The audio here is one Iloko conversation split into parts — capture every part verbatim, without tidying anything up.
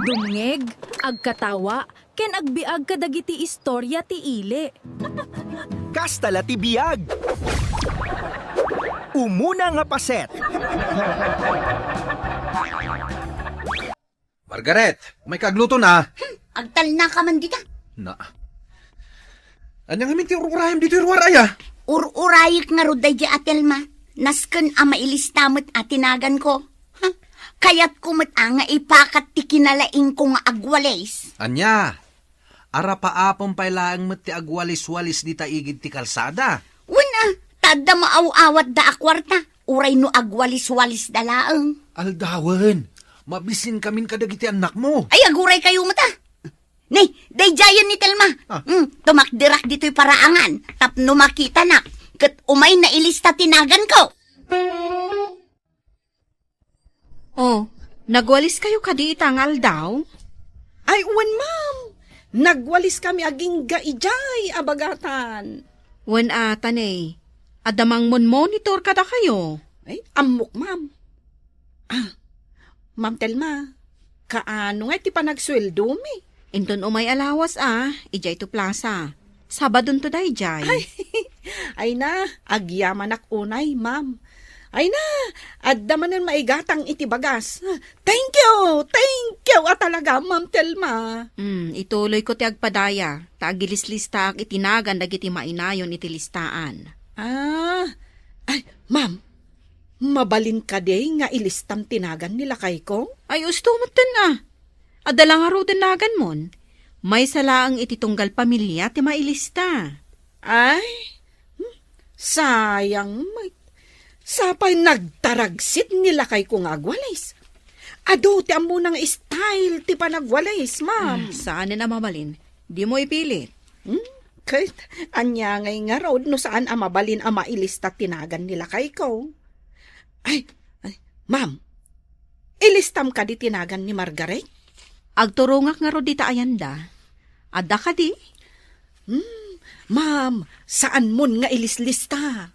Dumngeg, agkatawa, ken agbiag kadagiti istoria ti ili. Kasta la ti biag. Umuna nga paset. Margaret, umayka agluto na. Hmm, agtalnaka man dita. Na. Ania ngamin ti ur-urayam ditoy ruar aya? Ur-urayek ngarud daydi a Telma. Nasken a mailista met a tinaganko. Ha? Kayatko met a nga ipakat ti kinalaingko nga agwalis. Ania? Arapaapem pay laeng met ti agwalis-walis dita igid ti kalsada. Wen a, ta adda maaw-awatda a kuarta, uray no agwalis-walisda laeng. Aldawen, mabisinkamin kadagiti annakmo. Ay, aguraykayo met a. Ni, daydiayen ni Telma. Ah. Hmm, tumakderak ditoy paraangan, tapno makitanak, ket umay nailista ti naganko. Oh, nagwaliskayo kadi ita nga aldaw? Ay, wen, ma'am. Nagwaliskami agingga idiay a bagatan. Wen a, ta ne, adda mangmon-monitor kadakayo. Ay, ammok, ma'am. Ah, Ma'am Telma, kaano nga iti panagsueldomi? Inton umay a lawas a, idiay to plaza. Sabadonto daydiay. Ay, ay na, agyamanak unay, ma'am. Ay na, adda manen maigatang iti bagas. Thank you! Thank you a talaga, Ma'am Telma. Hmm, ituloyko ti agpadaya, ta agilislistaak iti nagan dagiti mainayon iti listaan. Ah, ay, ma'am, mabalin kadi nga ilistam ti nagan ni lakayko? Ay, usto metten a. Adda la ngaruden naganmon. Maysa laeng iti tunggal pamilia ti mailista. Ay, hmm, sayang met. Sapay nagtaragsit ni lakayko nga agwalis. Adu ti ammona nga style ti panagwalis, ma'am. Ah, saanen a mabalin. Dimo ipilit. Hmm? Ket ania ngay ngarud no saan a mabalin a mailista ti nagan ni lakayko? Ay, ay, ma'am, ilistam kadi ti nagan ni Margaret? Agturongak ngarud dita ayanda. Adda kadi? Hmm, ma'am, saanmon nga ilislista.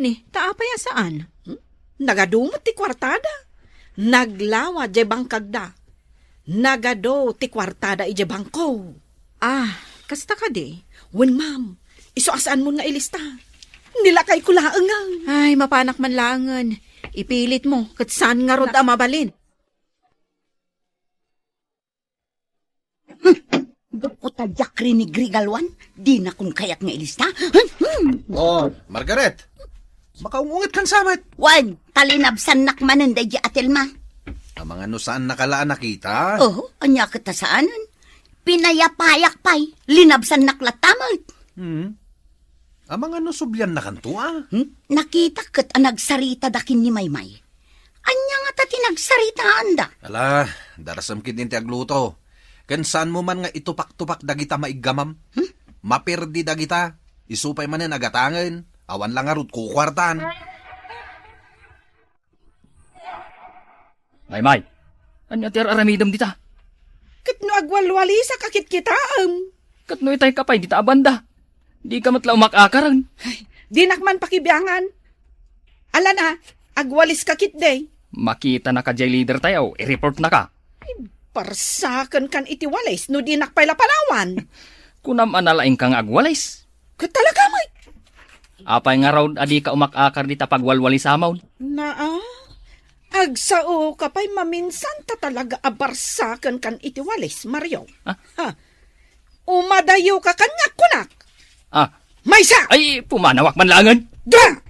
Ni, ta apay a saan? Hmm? Nagadu met ti kuartada. Naglawa diay bangkagda. Nagadu ti kuartada idiay bangko. Ah, kasta kadi? Wen, ma'am. Isu a saanmon nga ilista. Ni lakayko laengen. Ay, mapanak man laengen. Ipilitmo, ket saan ngarud a mabalin. Hmm. Gapu ta diak rinigrigaluan, dinakon kayat nga ilista. Hmm, hmm. Oh, Margaret. Makaung-ungit kan samet. Wen, ta linabsannak manen daydi a Telma. Amangan no saannaka la a nakita? Oh, ania ket a saanen? Pinayapayak pay, linabsannak latta met. Hmm. Amangan no subliannakanto a? Hmm? Nakitak ket a nagsaritada ken ni Maymay. Ania ngata ti nagsaritaanda? Ala, darasem ketdin ti agluto. Ken saanmo man nga itupak-tupak dagita maiggamam? Hmm? Maperdi dagita. Isu pay manen a gatangen, awan la ngarud kukuartan. Maymay, ania ti ar-aramidem dita? Ket no agwalwalisak a kitkitaem. Ket no itayka pay dita a banda, dika met la umak-akaren. Ay, dinak man pakibiangan. Ala na, agwaliska ketdi. Makitanaka diay leader tayo, i-report naka. Ay, barsaken kan iti walis no dinak pay la panawan. Kunam a nalaingka nga agwalis. Ket talaga met. Apay ngarud a dika umak-akar dita pagwalwalisamon? Naa, agsaoka pay maminsan ta talaga a barsaken kan iti walis, Mario. Ah? Ha? Umadayoka kaniak, kunak. Ah. Maysa! Ay, pumanawak man laengen. Da!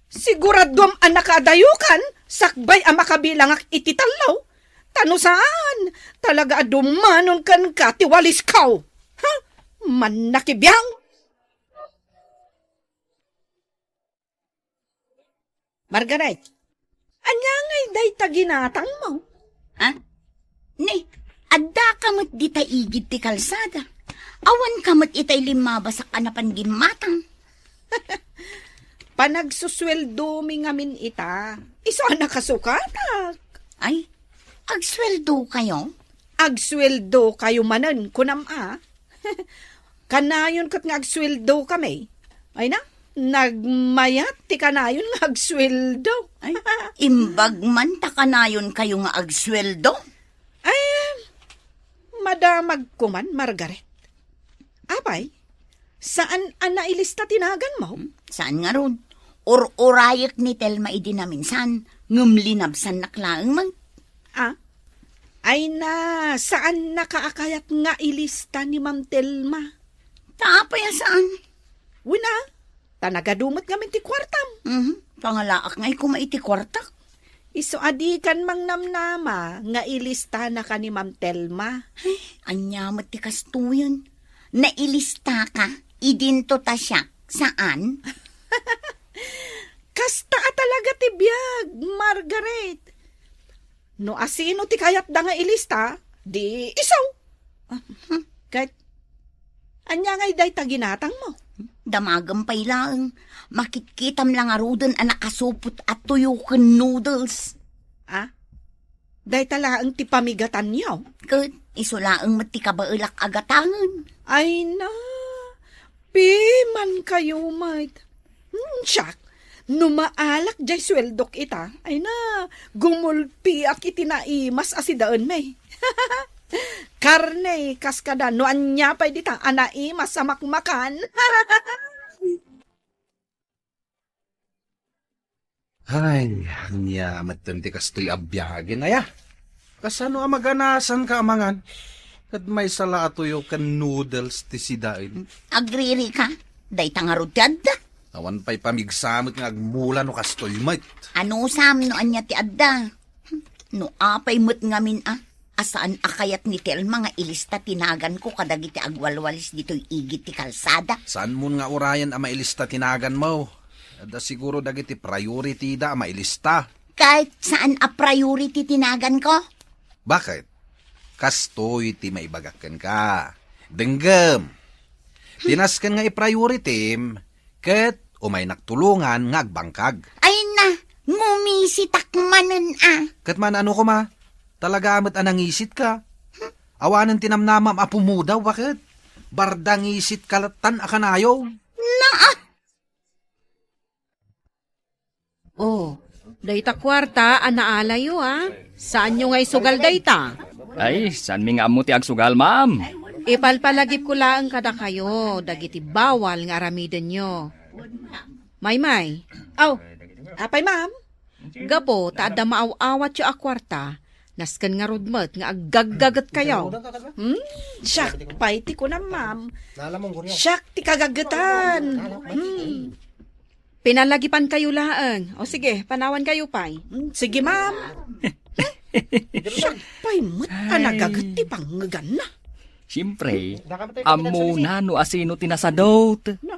Siguraduam a nakaadayokan sakbay a makabilangak iti tallo. Ta no saan, talaga a dumanon kenka ti walisko. Ha? Mannakibiang! Margaret, ania ngay dayta ginatangmo? Ha? Ni, addaka met dita igid ti kalsada. Awanka met itay limmabasak a napan gimmatang. Panagsusueldomi ngamin ita. Isu a nakasukatak. Ay, agsueldokayo? Agsueldokayo manen, kunam a. Kanayon ket nga agsueldokami. Ay na, nagmayat ti kanayon nga agsueldo. Ay, imbag man ta kanayonkayo nga agsueldo? Ay, Magkuman, Margaret. Apay, saan a nailista ti naganmo? Hmm? Saan ngarud? Ur-urayek ni Telma idi naminsan, ngem linabsannak laeng man. Ah? Ay na, saan na kaakayat nga ilista ni Ma'am Telma? Ta apay a saan? Wen a, ta nagadu met ngamin ti kuartam. Mhm. Pangalaak nga ikuma iti kuartak. Isu a dikan mangnamnama nga ilistanaka ni Ma'am Telma. Ay, ania met ti kastoyen? Nailistaka idinto ta siak, saan? Kasta a talaga ti biag, Margaret. No asino ti kayatda nga ilista, di isu. Ah, hmm. Ket, ania ngay dayta ginatangmo? Damagem pay laeng, makitkitam la ngaruden a nakasupot a tuyo ken noodles. Ah? Dayta laeng ti pamigatanyo? Ket isu laeng met ti kabaelak a gatangen. Ay na, pimankayo met. Hmm, siak, no maalak jay sueldok ita, ay na, gumulpiak iti naimas a sidaenmi. Karne, kas kada no ania pay dita a naimas a makmakan. Ay, ania metten ti kastoy a biagen, aya? Kasano a maganasanka a mangan? Ket maysa la a tuyo ken noodles ti sidaen. Agririka? Dayta ngarud ti adda. Awan pay pamigsa met nga agmula no kastoy met. Anusam no ania ti adda? No apay met ngamin a, a saan a kayat ni Telma nga ilista ti naganko kadagiti agwalwalis ditoy igid ti kalsada? Saanmon nga urayen a mailista ti naganmo? Adda siguro dagiti priority da a mailista. Ket saan a priority ti naganko? Bakit? Kastoy ti maibagak kenka. Denggem. Tinasken nga i-priority-m, ket umaynak tulongan nga agbangkag. Ay na, ngumisitak manen a. Ket man ano koma, talaga met a nangisitka. Awanen ti namnamam a pumudaw, baket? Barda ngisitka lattan a kanayon. Naa! Oh, dayta kuarta a naalayo, a. Saanyo nga isugal dayta? Ay, saanmi nga ammo ti agsugal, ma'am. Ipalpalagipko laeng kadakayo dagiti bawal nga aramidenyo. Maymay. Aw, apay, ma'am? Gapu ta adda maaw-awatyo a kuarta, nasken ngarud met nga aggaggagetkayo. Hmm? Siak pay ti kunam, ma'am. Siak ti kagaggetan. Hmm. Pinalagipankayo laeng. O sige, panawankayo pay. Hmm, sige, ma'am. Siak pay met a nagaget ti pangngeganna. Siyempre, ammona no asino ti nasadot. Na,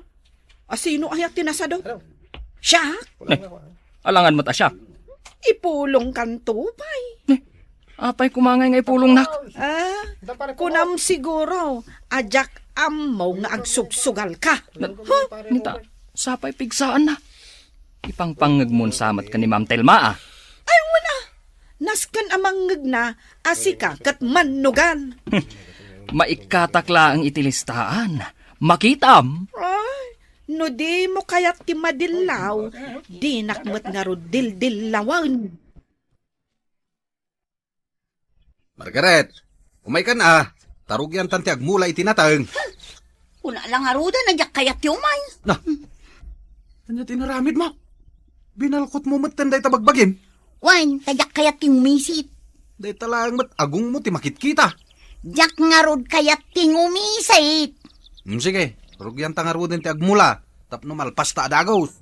asino aya ti nasadot? Siak? Eh, alangan met a siak. Ipulongkanto pay. Eh, apay koma ngay nga ipulongnak? Ah, kunam siguro a diak ammo nga agsugsugalka. Na, huh? Nita, sapay pigsaanna. Ipangpangngegmon sa met ken ni Ma'am Telma, a. Ay, wen a. Nasken a mangngegna a sika ket mannugan. Maikkatak laeng iti listaan. Makitam. Ay, no dimo kayat ti madillaw, dinak met ngarud dildillawen. Margaret, umaykan a. Ta rugiantan ti agmula iti nateng. Kuna la ngaruden a diak kayat ti umay. Na, ania ti inaramidmo? Binalkotmo metten dayta bagbagim? Wen, ta diak kayat ti umisit. Dayta laeng met agongmo ti makitkita. Diak ngarud kayat ti umisit. Hmm, sige, rugianta ngaruden ti agmula tapno malpasta a dagus.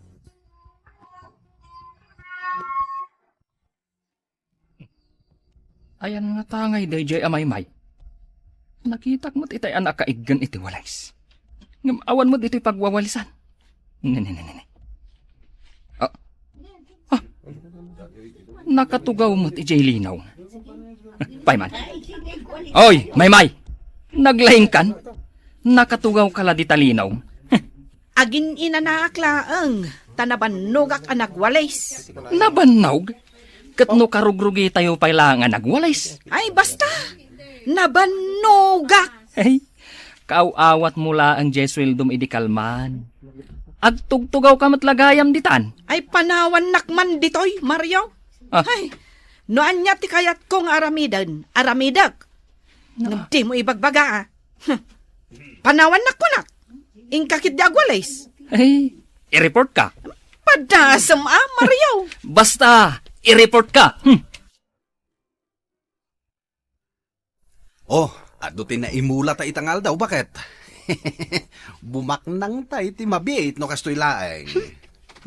Ayan nga tangay daydiay a Maymay. Nakitak met itay a nakaiggen iti walis. Ngem awan met iti pagwawalisan. Ne, ne, ne, ne, ne. Ah. Ah. Nakatugaw met idiay linaw. Payman. Oy, Maymay! Naglaingkan? Nakatugaw ka la dita linaw. Agin-inanaak laeng, ta nabannogak a nagwalis. Nabannog? Ket no karugrugitayo pay laeng a nagwalis? Ay, basta! Nabannogak! Ay, kaaw-awatmo laeng diay sueldom idi kalman. Agtugtugawka met la gayam ditan. Ay, panawannak man ditoy, Mario. Ah. Ay, no ania ti kayatko nga aramiden, aramidek. Ngem dimo ibagbaga, a. Hmm. Panawannak kunak. Inka ketdi agwalis. Ay, i-report ka. Padasem a, Mario. Basta, i-report ka. Hmm. Oh, adu ti naimulata ita nga aldaw, baket? Bumaknangta iti mabiit no kastoy laeng.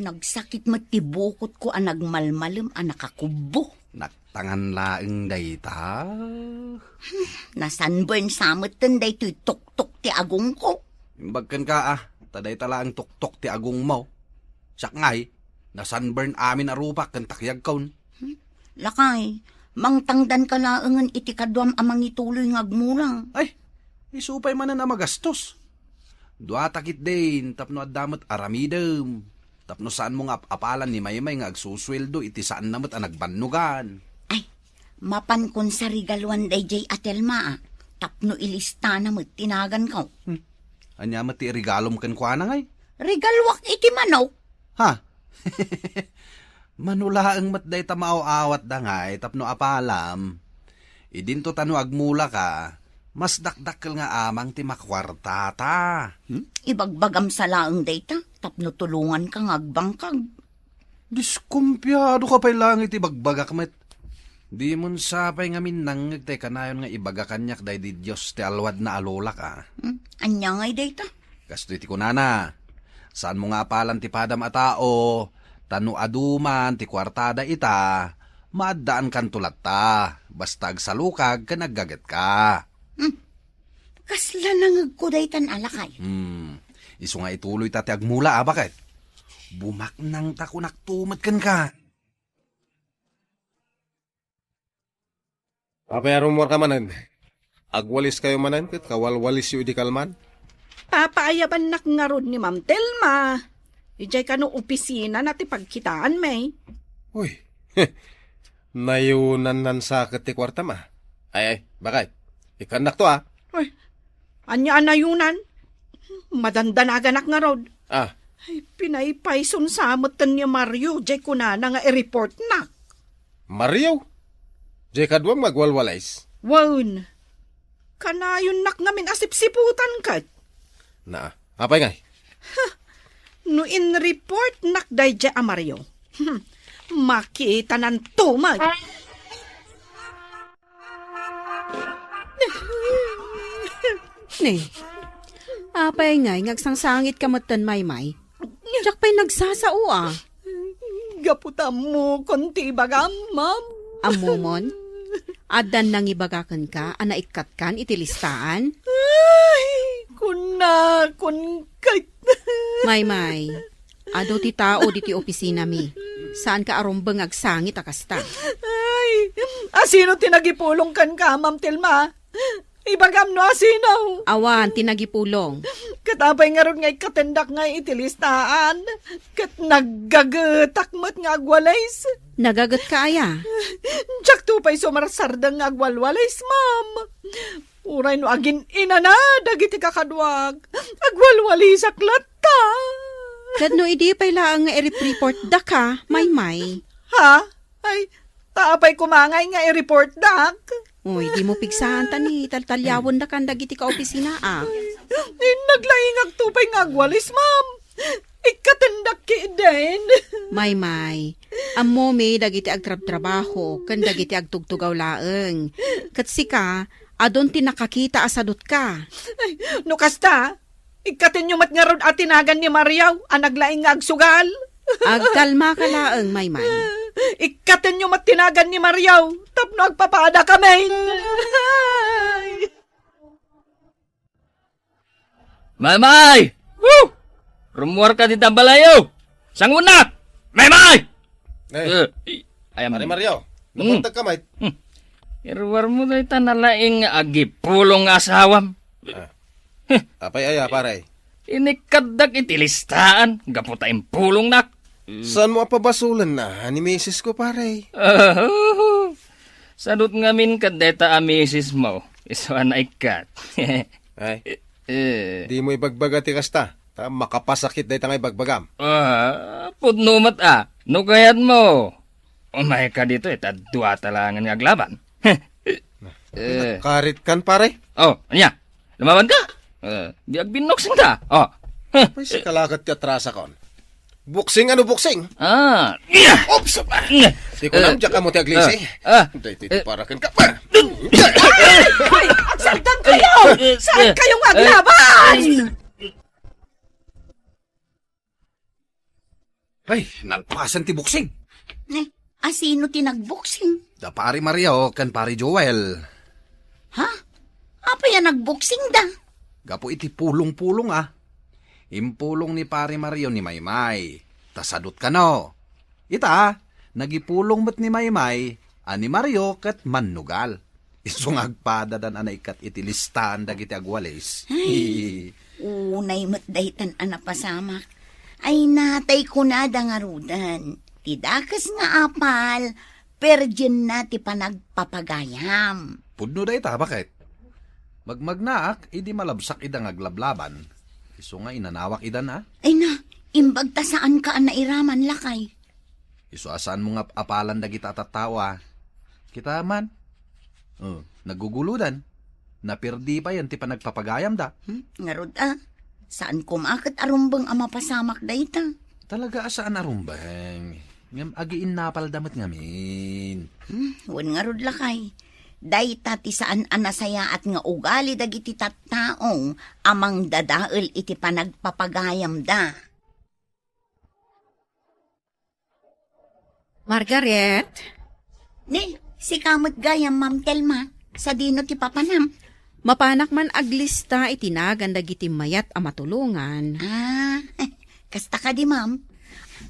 Nagsakit met ti bukotko a nagmalmalem a nakakubbo. Naktangan laeng dayta. Na-sunburn sa metten daytoy tuktok ti agongko. Imbag kenka, a, ta dayta laeng tuktok ti agongmo. Siak ngay, na-sunburn amin a rupak ken takyagkon. Hmm? Lakay, mangtangdanka laengen iti kaduam a mangituloy nga agmula. Ay, isu pay manen a magastos. Duata ketdin tapno adda met aramidem. Tapno saanmo nga ap-apalan ni Maymay nga agsusueldo iti saanna met a nagbannogan. Ay, mapankon sa regaluan daydiay a Telma, a, tapno ilistana met ti naganko. Hmm. Ania met ti iregalom kenkuana, ngay? Regaluak iti manok. Ha? Mano laeng met dayta maaw-awatda ngay tapno apalam. Idinto ta no agmulaka, mas dakdakkel nga amang ti makuartata. Hmm? Ibagbagam sa laeng dayta tapno tulonganka nga agbangkag. Diskumpiado ka pay laeng iti ibagbagak met. Dimon sapay ngamin nangngeg ti kanayon nga ibaga kaniak daydi Dios ti alwadna a lolak, a. Hmm? Ania ngay dayta? Kastoy ti kunana, saanmo nga apalan ti padam a tao, ta no adu man ti kuartada ita, maaddaankanto latta, basta agsalukag ken aggagetka. Hmm. Kasla nangngegko daytan a lakay. Hmm. Isu nga ituloyta ti agmula, a, baket? Bumaknangta kunakto met kenka. Apay a rummuarka manen? Agwaliskayo manen ket kawalwalisyo idi kalman? Papaayabannak ngarud ni Ma'am Telma. Idiay kano opisinana ti pagkitaanmi. Uy, nayunannan sa ket ti kuartam, a. Ay, ay, baket? Ikkannakto, a. Uy, ania a nayunan? Madandanaganak ngarud. A. Ay, pinaypayson sa metten ni Mario, diay kunana nga i-reportnak. Mario? Diay kaduam nga agwalwalis? Wen, kanayonnak ngamin a sipsiputan ket. Na, apay ngay? No in-reportnak daydiay a Mario, hmm, makitananto met. Ne, apay ngay nga agsangsangit ka metten, Maymay? Diak pay nagsasao, a. Gapu ta ammokon ti ibagam, ma'am. Ammomon? Addan nangibaga kenka a naikkatkan iti listaan? Ay, kunakon ket. Maymay, adu ti tao ditoy opisinami. Saanka a rumbeng nga agsangit a kasta. Ay, asino ti nagipulong kenka, Ma'am Telma? Ibagam no asino. Awan ti nagipulong. Ket apay ngarud nga ikkatendak ngay iti listaan? Ket naggagetak met nga agwalis. Nagagetka aya? Diakto pay sumarsardeng nga agwalwalis, ma'am. Uray no agin-inana dagiti kakaduak, agwalwalisak latta. Ket no idi pay laeng nga i-report daka, Maymay? Ha? Ay, ta apay koma ngay nga i-report dak? Uy, dimo pigsaan ta ni taltaliawendakan dagiti kaopisinaak. Naglaingakto pay nga agwalis, ma'am. Ikkatendak ketdin. Maymay, ammomi dagiti agtrabtrabaho ken dagiti agtugtugaw laeng. Ket sika, adun ti nakakita a sadutka. Ay, no kasta, ikkatenyo met ngarud a tinagan ni Mario a naglaing nga agsugal. Agkalmaka laeng, Maymay. Ikkatenyo met tinagan ni Mario tapno agpapadakami. Maymay! Woo! Rummuarka dita balayo! Sangunak! Maymay! Eh, Eh, ay, am- Pare Mario, Hmm. nabuntag ka, mate? Hmm. Iruarmo dayta nalaing nga agipulong nga asawam. Ah. Apay aya, pare? Inikkatdak iti listaan, gapu ta impulongnak. Saanmo a pabasolen na ni misis ko, pare? Sadut ngamin ket dayta a misis mo, isu a naikkat. Ay, Eh, dimo ibagbaga ti kasta, ta makapasakit dayta nga ibagbagam. Ah, pudno met a. No kayatmo, umayka ditoy ta duata laengen nga aglaban. Eh. Nagkarit kan, pare? Oh, ania? Lumaban ka? Eh, di agbinnoksin ka? Oh. Huh. Ay, sika laket ti atrasakon. Boxing, ano boxing? Ah. Oops! Di ko lang, diyak amo ti aglisi. Ah. Dahil ti para ken ka. Ay! Agsaldan kayo! Saan kayo nga aglaban? Ay, nalpasan ti boxing. Eh, asino ti nagboxing? Da Pari Mario ken Pari Joel. Ha? Apay a nagboxing da? Gapu iti pulong-pulong, a. Impulong ni Pari Mario ni Maymay. Ta sadut kano. Ita, nagipulong met ni Maymay, a ni Mario ket mannugal. Isu nga agpadadan a naikkat iti listaan dagiti agwalis. Ay, unay met daytan a napasamak. Ay, natay kunada ngaruden. Ti dakes nga apal, perdienna ti panagpapagayam. Pudno dayta, baket? Magmagnaak idi malabsak ida nga aglablaban. Isu nga inanawak idan, a. Ay na, imbag ta saan ka a nairaman, lakay. Isu a saanmo nga ap-apalan dagita a tattao, a. Kita man. Oh, naggugulodan. Napirdi payen ti panagpapagayamda. Hmm? Ngarud, a. Saan koma ket a rumbeng a mapasamak dayta. Talaga a saan a rumbeng. Ngem agiinnapalda met ngamin. Hmm, wen ngarud, lakay. Dayta ti saan a nasayaat nga ugali dagiti tattao a mangdadael iti panagpapagayamda. Margaret? Ni, sika met gayam, Ma'am Telma. Sadino ti papanam? Mapanak man aglista iti nagan dagiti mayat a matulongan. Ah, kasta kadi, ma'am.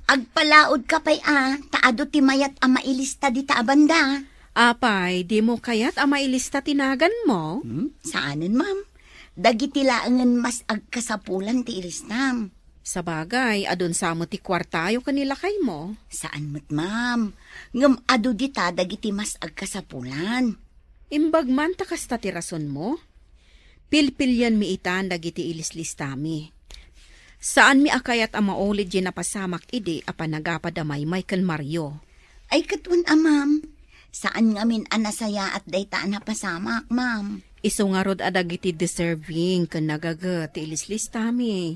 Agpalaod ka pay a, ta adu ti mayat a mailista dita a banda. Apay, dimo kayat a mailista ti naganmo? Hmm, saanen, ma'am. Dagiti laengen mas agkasapulan ti ilistam. Sabagay, adun sa met ti kuartayo ken ni lakaymo. Saan met, ma'am. Ngem adu dita dagiti mas agkasapulan. Imbag man ta kasta ti rasonmo. Pilpilianmi itan dagiti ilislistami. Saanmi a kayat a mauli diay napasamak idi a panagapa da Maymay ken Mario. Ay, ket wen a, ma'am. Saan ngamin a nasayaat dayta a napasamak, ma'am. Isu ngarud a dagiti deserving ken nagaget ti ilislistami.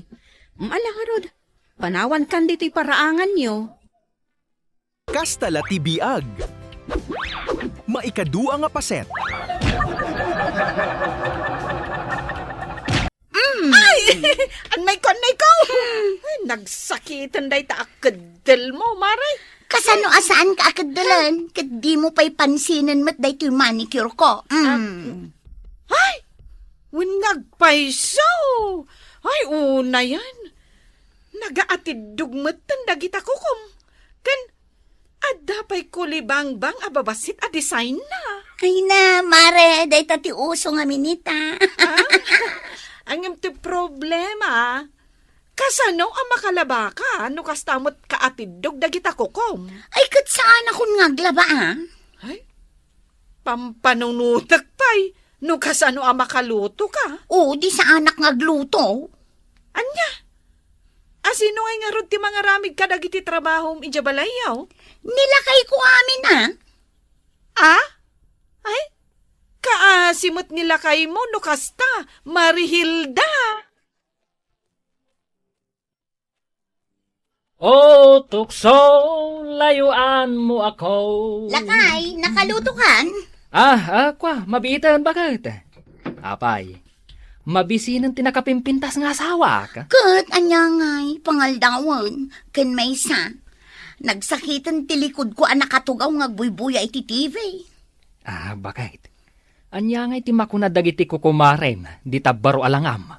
Mm, ala ngarud, panawankan ditoy paraanganyo. Kasta la ti biag. Maikadua nga paset. Mm. Ay! Annay ko, annay ko! Ay, nagsakiten dayta a keddelmo, Mare. Kasano a saan ka a keddelen? Ket dimo pay pansinen met daytoy manicure ko. Mm. Ay! Wen nga agpayso! Ay, unayen. Nagaatiddog metten dagita kukom. Ken adda pay kulibangbang a babassit a design na. Ay na, Mare, dayta ti uso ngamin ita. Ah? Ngem ti problema, kasano a makalabaka no kasta met kaatiddog dagita kukom? Ay, ket saanakon nga aglaba, a. Ay, pampanunotek pay no kasano a makaluto ka. Oo, di saanak nga agluto. Ania? Asino ngay ngarud ti mangaramid kadagiti trabahom idiay balayyo? Ni lakayko amin, a. A? Ay, kaasi met ni lakaymo no kasta, Marihilda. O tukso, layuanmo ako. Lakay, nakalutokan? Ah, ah, kwa, mabiiten, baket? Apay, mabisinen ti nakapimpintas nga asawak? Ket, ania ngay, pangaldawen, ken maysa, nagsakiten ti likudko a nakatugaw nga agbuybuya iti T V. Ah, baket? Ania ngay ti makuna dagiti kukumarem, dita baro a langam?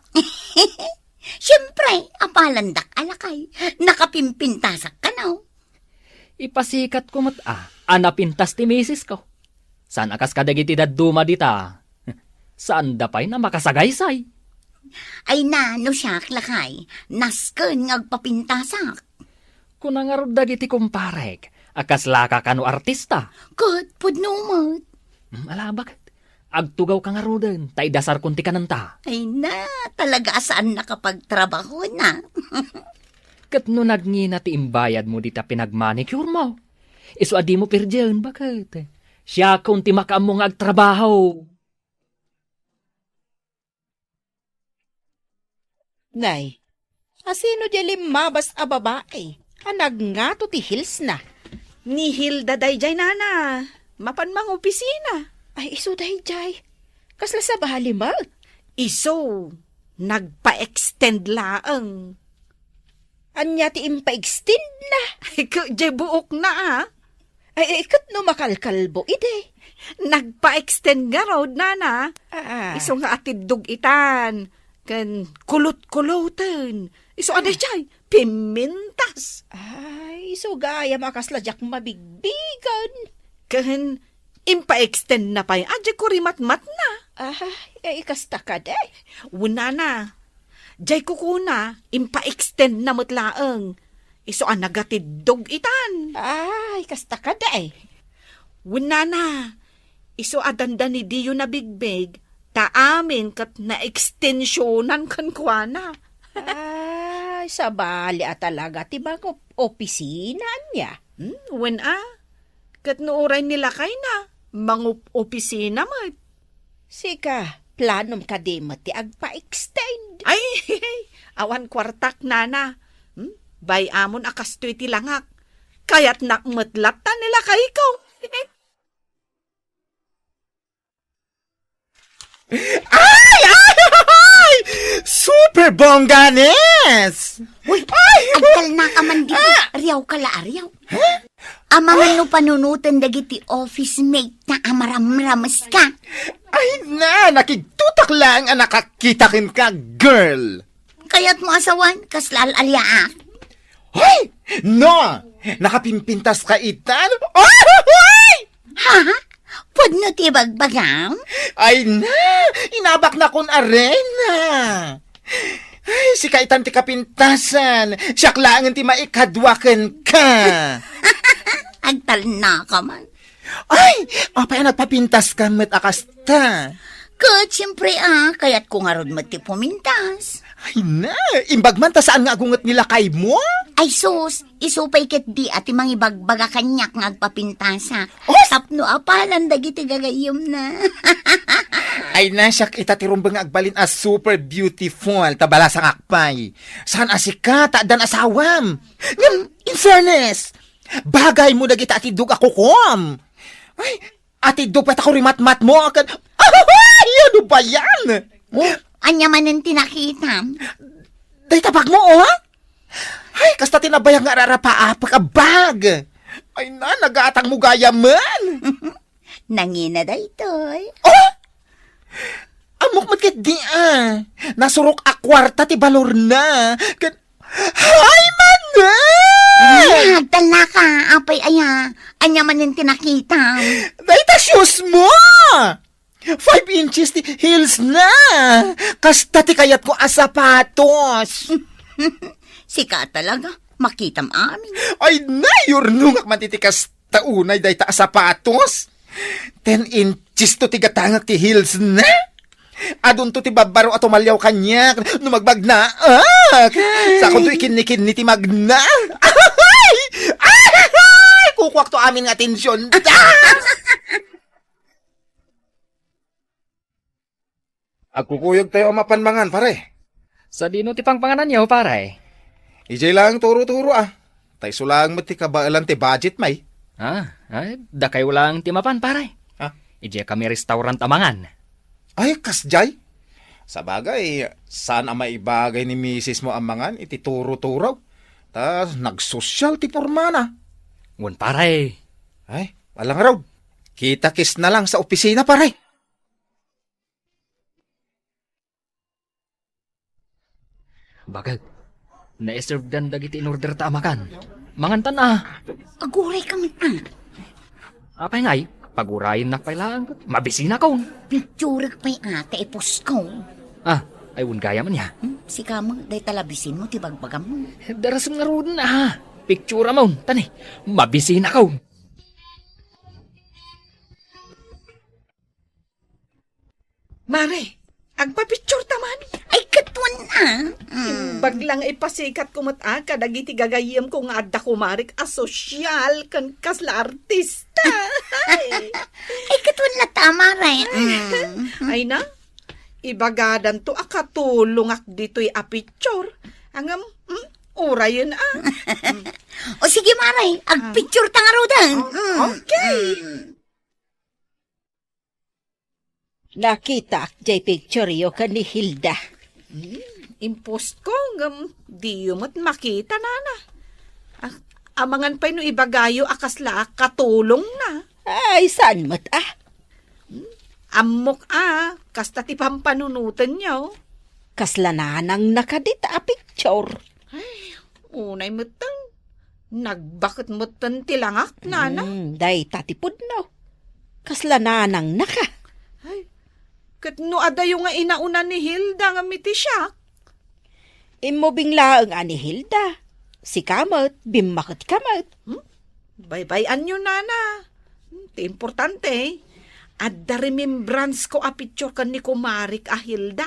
Siempre, apalandak a lakay. Nakapimpintasak kano. Ipasikatko met a, a napintas ti misisko. Saan a kas kadagiti dadduma dita. Saanda pay a makasagaysay. Ay na, no siak, lakay, nasken nga agpapintasak. Kuna ngarud dagiti kumparek a kaslaka kano artista. Ket pudno met. Hmm, ala, baket? Agtugawka ngaruden, ta idasarkon ti kanenta. Ay na, talaga a saan nakapagtrabaho na. Ket no nagngina ti imbayadmo dita pinagmanicuremo, isu a dimo pirdien, baket? Siakon ti makaammo nga agtrabaho. Nay, asino diay limmabas a babai a nagngato ti heelsna? Ni Hilda daydiay, nana. Mapan mangopisina. Ay, isu daydiay. Kasla sabali met. Isu, nagpa-extend laeng. Ania ti impa-extendna? Ay, ket diay buokna, a. Ay, ay, ket no makalkalbo idi? Nagpa-extend ngarud, nana. Ah. Isu nga atiddog itan, ken kulot-kuloten. Isu a daydiay, pimintas. Ay, isu gayam a kasla diak mabigbigen. Ken impa-extendna pay a diay kurimatmatna. Ay, ay, kasta kadi. Wen, nana. Diay kukuna, impa-extendna met laeng. Isu a nagatiddog itan. Ay, kasta kadi. Wen, nana, isu a dandani diyo nabigbig, ta amin ket naekstensionan kenkuana. Ay, sabali a talaga ti mangopisina ania? Hmm, wen a. Ket no uray ni lakayna, mangopisina met. Sika, planom kadi met ti agpa-extend? Ay, awan kuartak, nana. Hmm? Bay-amon a kastoy ti langak. Kayatnak met latta ni lakayko. Ay, ay, ay! Super bongga, Nes! Uy, ay! Agtalnaka man dita. Ah! Riaw ka la, riaw. Amangan no panunoten dagiti office mate ta a maramrames ka. Ay na, nakigtotak laeng a nakakita kenka, girl. Kayatmo a sawen, kasla al-aliaak. Hoy! No! Nakapimpintas ka itan? Ay, hoy! Ha? Pudno ti bagbagam? Ay na! Inabaknakon a reyna! Ay, sika itan ti kapintasan. Siak laengen ti maikadua kenka. Agtalnaka man. Ay, apay a nagpapintas ka met a kasta? Ket, siempre, a, kayatko ngarud met ti pumintas. Ay na, imbag man ta saan nga agunget ni lakaymo? Ay sus, isu pay ketdi a ti mangibagbaga kaniak nga agpapintasak. Oh! Tapno apalan dagiti gagayyemna. Ay na, siak ita ti rumbeng nga agbalin a super beautiful, ta balasangak pay. Saan a sika, ta addan asawam. Ngem, in fairness, bagaymo dagiti atiddog a kukuam. Ay, atiddog pay ta kurimatmatmo ket, ay, ano ba yan? Oh, ania manen ti nakitam? Dayta bagmo, oh? Ay, kasta ti nabayag nga ararapaapek a bag. Ay na, nagatangmo gayamen. Nangina daytoy. Oh! Ammok met ketdi, a. Nasurok a kuarta ti balorna. Ket, ay, manen! Ay, agtalnaka, apay aya. Ania manen ti nakitam? Dayta shoes mo! Five inches ti heelsna. Kasta ti kayatko a sapatos. Sika talaga, makitam amin. Ay, nayurnongak man ti kasta unay dayta a sapatos. Ten inches to ti gatangak ti heelsna. Adunto ti babbaro a tumaliaw kaniak no magbagnaak. Sakonto ikinni-kinni ti magna. Ay! Ay! Kukuakto amin nga atensiona. Agkukuyogtayo a mapan mangan, pare. Sadino ti pangpangananyo, pare? Idiay laeng turo-turo, a. Ta isu laeng met ti kabaelan ti budget, may. Ah, ay, dakayo laeng ti mapan, pare. Ah? Idiay kami restaurant a mangan. Ay, kasdiay? Sabagay, saan a maibagay ni misis mo a mangan iti turo-turo. Ta nagsosyal ti pormana. Wen, pare. Ay, alangarod. Kita-kits na lang sa opisina, pare. Bakit? Naiservedan dagiti in-order ta a makan. Mangantan a. Aguray ka met, a. Apay ngay, pagurayennak pay laeng. Mabisinakon. Picturek pay a, ta ipusko. Ah, ay, wen gayam ania. Hmm, sika met, dayta la bisinmo ti bagbagam. Darasem ngaruden a. Picturamon, tani. Mabisinakon. Mare, agpapicture ta man. Ay, ket wen a. Mm. Imbag la nga ipasikatko met a kadagiti gagayyemko nga adda kumarek a sosyal ken kasla artista. Ay, ket wen latta, mare. Mm. Ay na, Ibagadanto a katulongak ditoy a picture. Ngem, mm, urayen a. O sige, Mare, agpicture ta ngaruden. Mm. Okay. Mm. Nakitaak jay picture yo ken ni Hilda. Hmm, impostko ngem diyo met makita, nana. Ah, amangan pay no ibagayo a kasla a katulongna. Ay, saan met a? Hmm, ammok a, kasta ti pampanunotenyo. Kasla nanangna kadi ta a picture? Ay, unay metten. Nagbaket metten ti langak, nana. Hmm, dayta ti pudno. Kasla nanangna ka. Ay, ket no adayo nga inauna ni Hilda ngem iti siak? Immubing laeng a ni Hilda. Sika met, bimmaket ka met. Hmm? Baybay-anyo, nana. Hmm, ti importante, adda remembrance ko a picture ken ni kumarik a Hilda.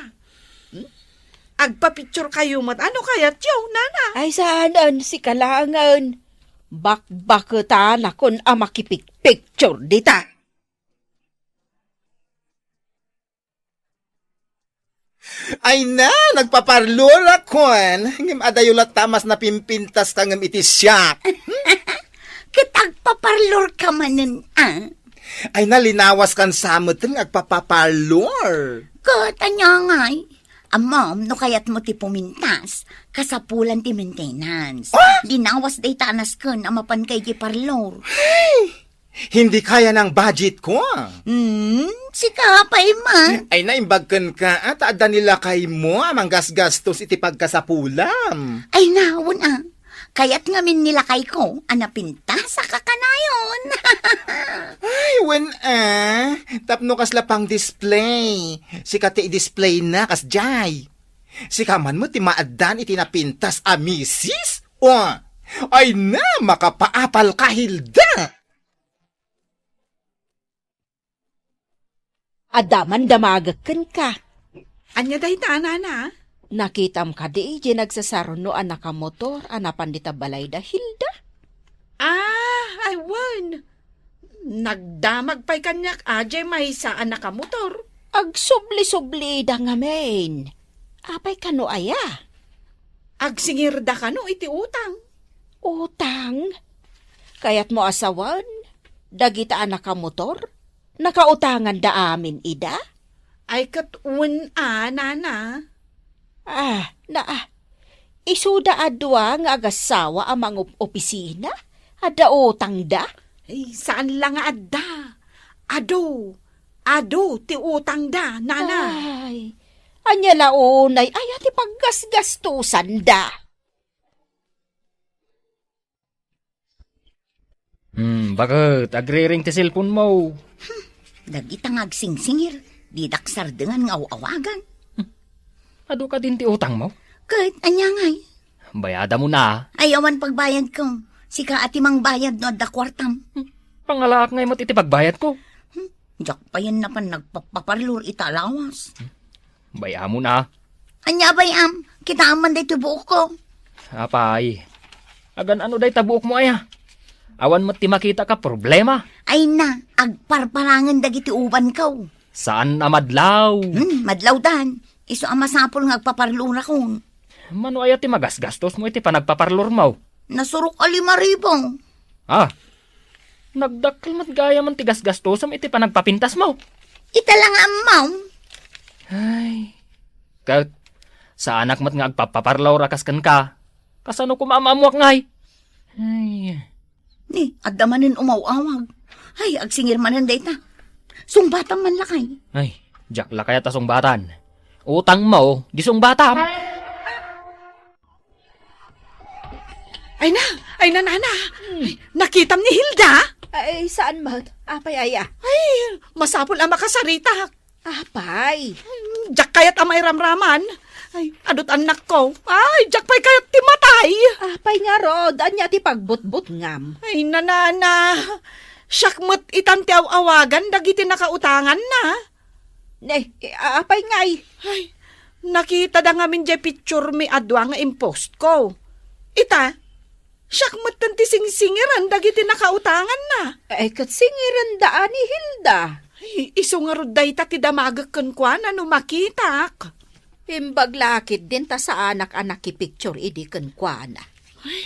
Hmm? Agpapicture kayo met. Ano kayatyo, nana? Ay, saan, sika laengen. Bakbaketanakon a makipikpicture dita. Ay na, nagpaparlorakon. Ngem adayo latta mas napimpintas ka ngem iti siak. Ket agpaparlor ka manen, a? Ay na, linawas kan sa metten nga agpapaparlor. Ket ania ngay? Ammom, no kayatmo ti pumintas, kasapulan ti maintenance. Ah? Linawas dayta a nasken a mapan ka iti parlor. Ay! Hindi kaya ng budget ko. Hmm, sika pay man. Ay, naimbag kenka, a, ta adda ni lakaymo a manggasgastos iti pagkasapulam. Ay, na, wen a. Kayat ngamin ni lakayko a napintas a kakanayon. Ay, wen a. Tapno kasla pang display. Sika ti i-display na, kasjay. Sika man met ti maaddaan iti napintas a misis? O, ay na, makapaapal ka, Hilda! Adda man damagek kenka. Ania dayta, nana? Nakitam kadi idiay nagsasaruno a nakamotor a napan dita balayda, Hilda? Ah, ay wen. Nagdamag pay kaniak a diay maysa a nakamotor. Agsubli-sublida ngamin. Apay kano aya? Agsingirda kano iti utang. Utang? Kayatmo a sawen, dagita a nakamotor, nakautanganda amin ida? Ay, ket wen a, nana. Ah, na, ah. Isuda a dua nga agassawa a mangup-opisina, adda utangda? Ay, saan la nga adda. Adu, adu ti utangda, nana. Ay, ania la unay aya ti paggasgastosanda? Hmm, baket, agriring ti cellphone mo. Hmm, dagita nga agsingsingir, didak sardengan nga aw-awagan. Hmm, adu kadin ti utang mo? Ket, ania ngay? Bayada mo na. Ay, awan pagbayad ko. Sika a ti mangbayad no adda kuartam. Hmm, pangalaak ngay met iti pagbayad ko. Hmm, diak payen napan nagpapaparlor ita lawas. Hmm. Bay-am na. Ania bay-am? Kitaem man daytoy buokko. Apay, agan-ano dayta buokmo aya? Awan met ti makita ka problema. Ay na, agparparangen dagiti ubanko. Saan a madlaw? Hmm, madlawdan. Isu a masapul nga agpaparlorakon. Mano aya ti magasgastosmo iti panagpaparlormo? Nasurok a lima ribu. Ah, nagdakkel met gayam ti gasgastosem iti panagpapintasmo. Ita la nga ammom. Ay, ket saanak met nga agpapaparlor a kas kenka. Kasano koma a maammoak ngay? Ay. Ni, adda manen umaw-awag. Ay, agsingir manen dayta. Sungbatam man lakay. Ay, diak lakay a ta sungbatan. Utangmo, di sungbatam. Ay na, ay na, nana. Hmm. Ay, nakitam ni Hilda? Ay, saan met? Apay aya? Ay, masapul a makasaritak. Apay. Hmm, diak kayat a mairamraman. Ay, adut annakko. Ay, diak pay kayat ti matay. Apay ngarud, ania ti pagbutbutngam? Ay, nanana. Siak met itan ti aw-awagan dagiti nakautanganna. Ne, a-, apay ngay? Ay, nakitada ngamin diay picture mi a dua nga impostko. Ita, siak metten ti singsingiran dagiti nakautanganna. Ay, ket singiranda a ni Hilda. Ay, isu ngarud dayta ti damagek kenkuana no makitak. Imbag la ketdin ta saanak a nakipicture idi kenkuana. Ay,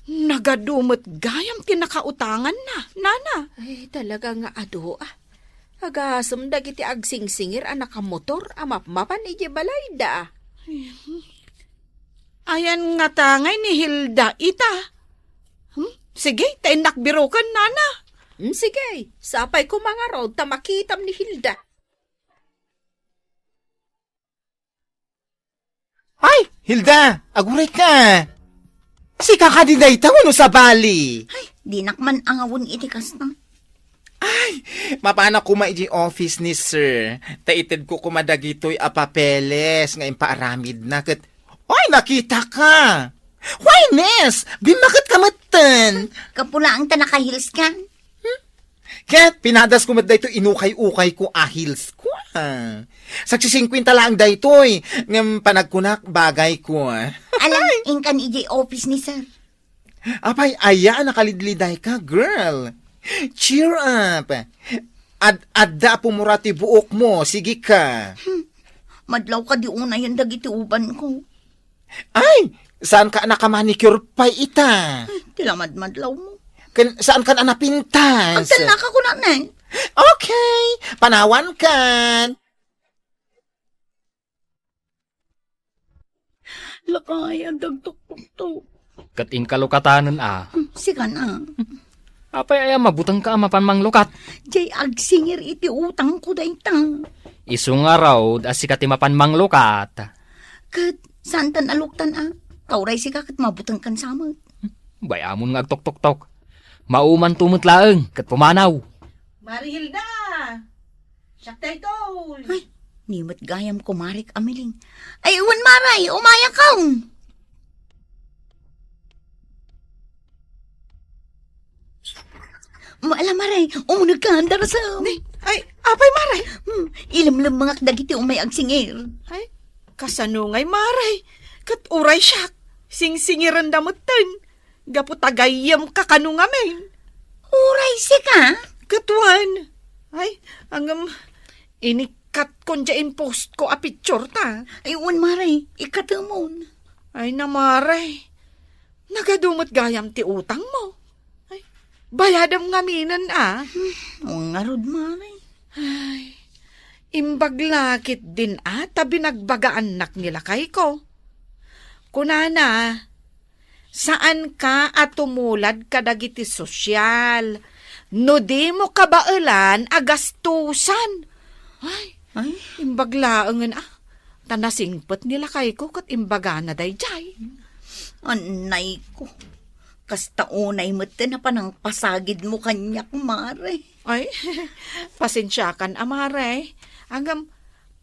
nagadu met gayam ti nakautanganna, nana. Ay, talaga nga adu, a. Agasem dagiti agsingsingir a nakamotor a mapmapan idiay balayda. Ay, hmm. Ayan ngata ngay ni Hilda ita. Hmm? Sige, ta innak biroken, nana. Hmm, sige, sapay koma ngarud ta makitam ni Hilda. Ay, Hilda, aguray ka. Sika kadi dayta wenno sabali? Ay, dinak man angawen iti kasta. Ay, mapanak koma iti office ni sir. Ta itedko koma dagitoy a papeles nga impaaramidna ket, ay, nakita ka. Why, miss? Bimmaket ka metten. Kapulaan ta naka-heels ka. Ket pinadasko met daytoy inukay-ukayko a heelsko, a. Sagsisingkuenta laeng daytoy, ngem panagkunak bagayko. Alam, inkan idiay office ni sir. Apay, aya a nakalidlidayka, girl. Cheer up. Ad-, adda a pumura ti buokmo, sige ka. Hmm. Madlaw kadi unayen dagiti ubanko. Ay, saanka a nakamanicure pay ita? Ay, ti lamadmadlawmo. Ken saankan a napintas? Agtalnaka kunana. Okay, panawankan. Lakay, adda agtoktok. Ket inka lukatanen a. Hmm, sikan a. Apay aya mabutengka a mapan manglukat? Jay agsingir iti utangko dayta. Isu ngarud a sika ti mapan manglukat. Ket saantan a luktan a. Ta uray sika ket mabutengkan sa met. Bay-amon nga agtoktoktok. Maumanto met laeng ket pumanaw. Mari Hilda! Siak daytoy! Ay, ni met gayam kumarik a miling. Ay, wen, Maray, umayakon! Ma-, ala, Maray, umunegkan, darasem. Ni, ay, apay, Maray? Hmm, ilemlemmengak dagiti umay agsingir. Ay, kasano ngay, Maray? Ket uray siak, singsingirenda metten. Gapu ta gayyemka kano ngamin. Uray sika? Ket wen. Ay, ngem, inikkatkon diay in-postko a picture ta. Ay, wen, Maray, ikkatemon. Ay, na, Maray. Nagadu met gayam ti utangmo. Ay, bayadem ngaminen a. Hmm, wen ngarud, Maray. Ay, imbag la ketdin a ta binagbagaannak ni lakayko. Kunana, saanka a tumulad kadagiti sosyal no dimo kabaelan a gastusan. Ay, Ay. Imbag laengen a. Ta nasingpet ni lakayko ket imbagana daydiay. Annayko. Kasta unay metten a panangpasagidmo kaniak, Mare. Ay, pasensiakan a, Mare. Ngem,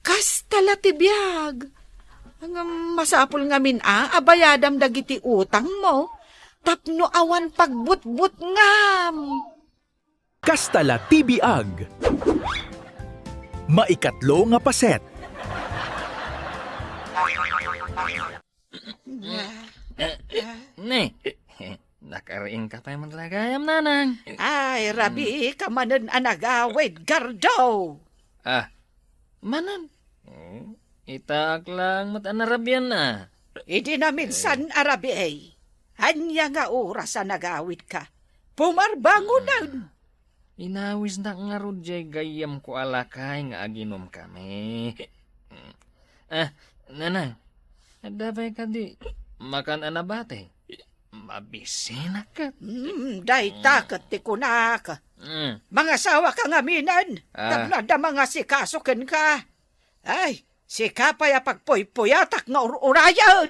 kasta la ti biag. Ngem, masapul ngamin a, a bayadam dagiti utangmo. Tapno awan pagbutbutngam. Kasta la ti biag. Maikatlo nga paset. Eh, eh, ne. Nakariingka pay met la gayam, Nanang. Ay, rabii ka manen a nagawid, Gardo. Ah, manen? Hmm, itaak laeng met a narabian a. Idi naminsan a rabii, ania nga oras a nagawidka? Pumarbangonen. Ah, inawisnak ngarud jay gayyemko a lakay nga aginumkami. Ah, Nanang, adda pay kadi makan a nabati? Mabisinak ket. Hmm, dayta ket ti kunak. Hmm. Mangasawaka ngaminen, ah, tapno adda mangasikaso kenka. Ay, sika pay a pagpuypuyatak nga ur-urayen.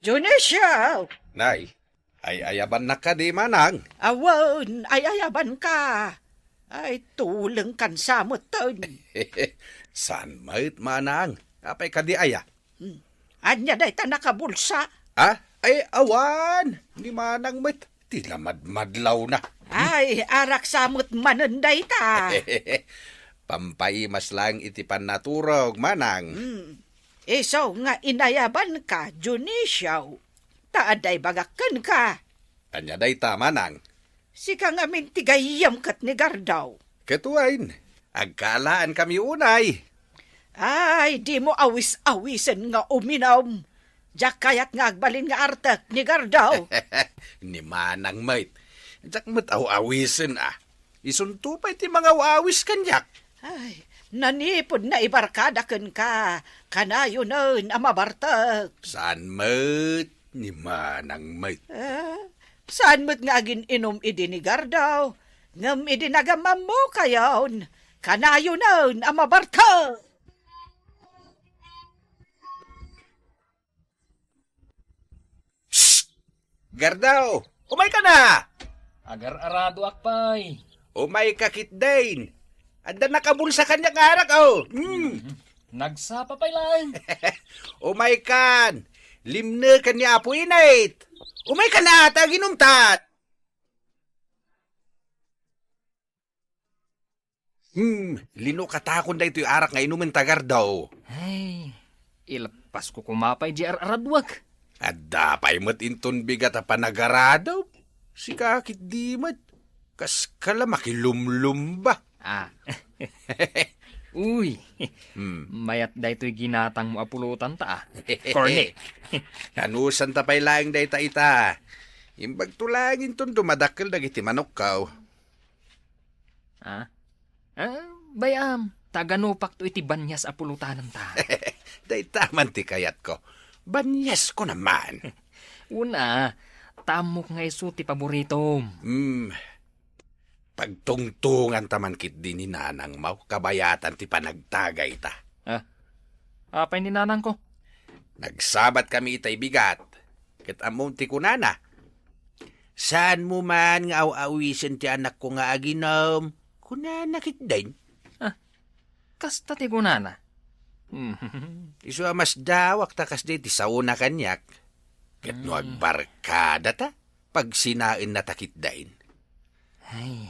Dionisio! Nay, ay-ayabannak kadi, Manang? Awan, ay-ayabanka. Ay, tulengkan sa metten. Saan met, Manang? Apay kadi aya? Hmm. Ania dayta nakabulsa? Ah? Ay, awan. Ni Manang met. Ti lamadmadlawna. Ay, arak sa met manen dayta. Pampaimas laeng iti pannaturog, Manang. Hmm. Isu nga inayabanka, Dionisio, ta adda ibagak kenka. Ania dayta, Manang? Sika ngamin ti gayyem ket ni Gardaw. Ket wen, agkaalaankami unay. Ay, dimo awis-awisen nga uminum. Diak kayat nga agbalin nga artek ni Gardaw. Ni Manang met. Diak met aw-awisen a. Isunto pay ti mangaw-awis kaniak. Ay, nanipud naibarkada kenka, kanayonen a mabartek. Saan met, ni Manang met. Ah, saan met nga agin-inum idi ni Gardaw, ngem idi nagamammokayon, kanayonen a mabartek. Psst! Gardaw, umayka na! Agar-aradoak pay. Umayka ketdin. Adda nakabulsa kaniak nga arak, oh. Hmm. Nagsapa pay laeng. Umaykan. Limneken ni Apo Init. Umayka na, ta aginumtan. Hmm, linokatakon daytoy arak nga inumen ta, Gardaw. Ay, ileppasko koma pay di ar-araduak. Adda pay met inton bigat a panagarado. Sika ketdi met. Kaska la makilumlumba. Ah. Uy. Hmm. Mayat daytoy ginatangmo a pulutan ta, ah. Corny. Anusanta pay laeng dayta ita. Imbagto laeng inton dumadakkel dagiti manokko. Ah? Ah, bay-am, ta aganupakto iti banias a pulutanenta. Dayta man ti kayatko. Baniasko naman. Una, ta ammok nga isu ti paboritom. Hmm. Pagtungtonganta man ketdi ni nanangmo, kabayatan ti panagtagayta. Ah? Apay ni nanangko? Nagsabatkami itay bigat. Ket ammom ti kunana, "Saanmo man nga aw-awisen ti anakko nga aginum," kunana ketdin. Ah, kasta ti kunana. Isu a masdawak ta kasdi ti saona kaniak. Ket no agbarkadata, pagsinaennata ketdin. Ay,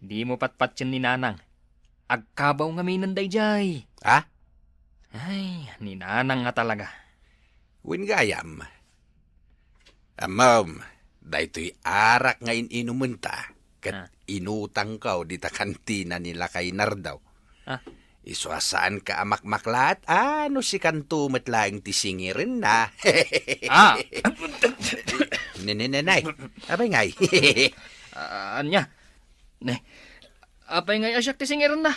dimo patpatien ni nanang. Agkabaw ngaminen daydiay. Ha? Ay, ni nanang nga talaga. Wen gayam. Ammom, daytoy arak nga in-inumenta, ket Ah. inutangko dita kantina ni Lakay Nardo. Ah. Isu a saanka a makmaklaat, a no sikanto met laeng ti singirenna. Ah. Ne, ne, ne, nay. Apay ngay? Ah, ania? Ne, apay ngay a siak ti singirenna?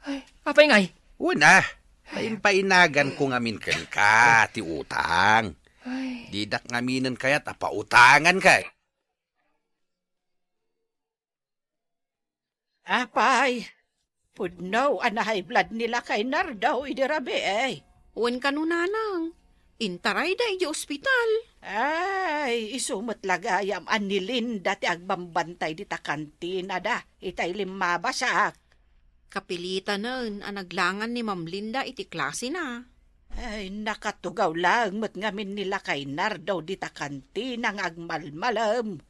Ay, apay ngay? Una, ay, impainaganko ngamin kenka ti utang. Ay. Didak ngaminen kayat a pautanganka. Apay, pudno a na-high blood ni Lakay Nardo idi rabii. Wen kano, nanang, intarayda idiay ospital. Ay, isu met la gayam a ni Linda ti agbambantay dita kantinada itay limmabasak. Kapilitanen a naglangan ni Ma'am Linda iti klasena. Ay, nakatugaw laeng met ngamin ni Lakay Nardo dita kantina nga agmalmalem.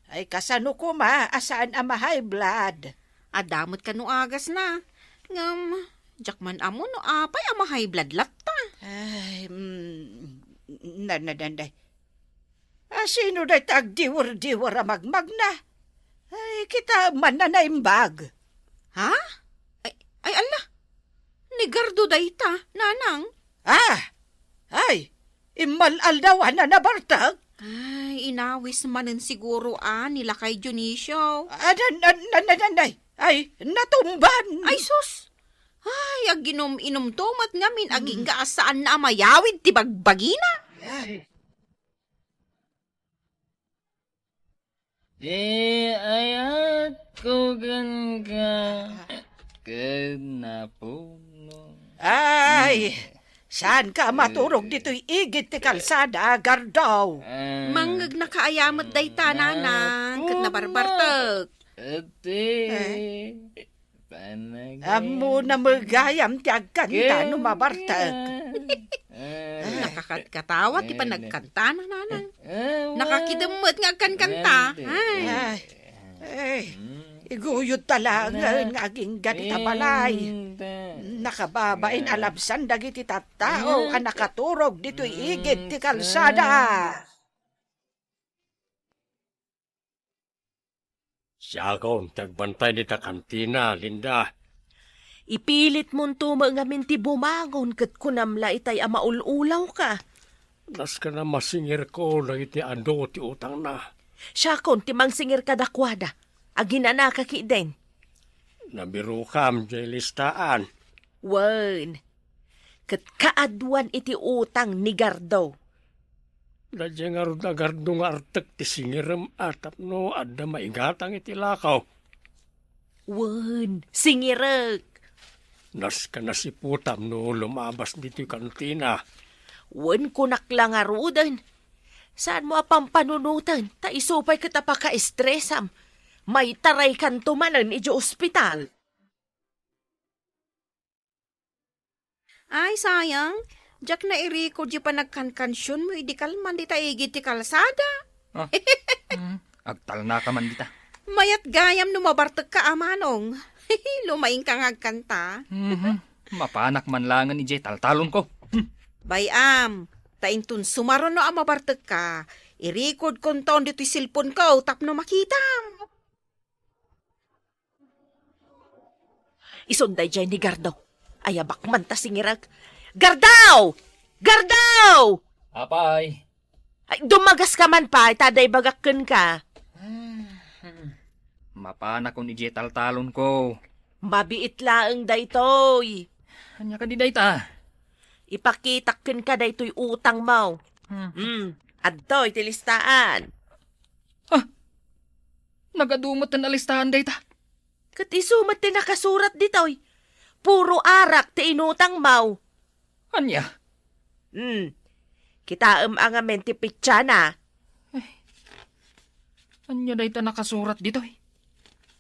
Ay, kasano koma a saan a ma-high blood? Adda met kano agasna. Ngem, diak man ammo no apay a ma-high blood latta. Ay, mm, na, na, na, na. A, sino dayta agdiwer-diwer a magmagna? Ay, kita man a naimbag. Ha? Ay, ay, alla. Ni Gardo dayta, nanang. Ah! Ay, immal-aldawan a nabartek? Ay, inawis manen siguro a ni Lakay Dionisio. Ah, nan, nan, nan, nan, nan, ay, ay, natumban. Ay, sus! Ay, aginum-inumto met ngamin, agingga a saanna a mayawid ti bagbagina. Ay. Ti ayatko kenka ket napuno. Ay, saanka a maturog ditoy igid ti kalsada, Gardaw? Ay, mangngegna ka aya met dayta, nanang, ket nabarbartek. Iti Ammona met gayam ti agkanta no mabartek. Nakakatkatawa ti panagkantana, nanang. Nakakidem met nga agkankanta. Ay. Ay, ay, iguyod ta laengen nga agingga dita balay. Nakababain a labsan dagiti tattao a nakaturog ditoy igid ti kalsada. Siakon ti agbantay dita kantina, Linda. Ipilitmonto met ngamin ti bumangon ket kunam la itay a maul-ulawka. Nasken a masingirko dagiti adu ti utangna. Siakon ti mangsingir kadakuada. Aginanaka ketdin. Nabirokam diay listaan. Wen, ket kaaduan iti utang ni Gardo. Daydiay ngarud a Gardo nga artek ti singirem a tapno adda maigatang iti lakaw. Wen, singirek. Nasken a siputam no lumabas ditoy kantina. Wen, kunak la ngaruden. Saanmo a pampanunoten, ta isu pay ket a pakaestresam. Maitaraykanto manen idiay ospital. Ay, sayang. Diak nairikod diay panagkankansionmo idi kalman dita igid ti kalsada. Ah, mm, agtalnaka man dita. Mayat gayam no mabartekka a manong. Lumaingka nga agkanta. Mhm. Mapanak man laengen idiay taltalonko. Hmm. Bay-am, ta inton sumaruno a mabartekka, irikodkonton ditoy cellphone-ko tapno makitam. Isun daydiay ni Gardo. Ayabak man ta singirek. Gardo! Gardo! Apay? Ay, dumagaska man pay, ta adda ibagak kenka. Mapanakon idiay taltalonko. Mabiit laeng daytoy. Ania kadi dayta? Ipakitak kenka daytoy utangmo. Hmm. Hmm, adtoy ti listaan. Ah! Nagadu met ti nalistaan dayta. Ket isu met ti nakasurat ditoy. Puro arak ti inutangmo. Ania? Hmm. Kitaem a ngamin ti petsana. Ay. Ania dayta nakasurat ditoy?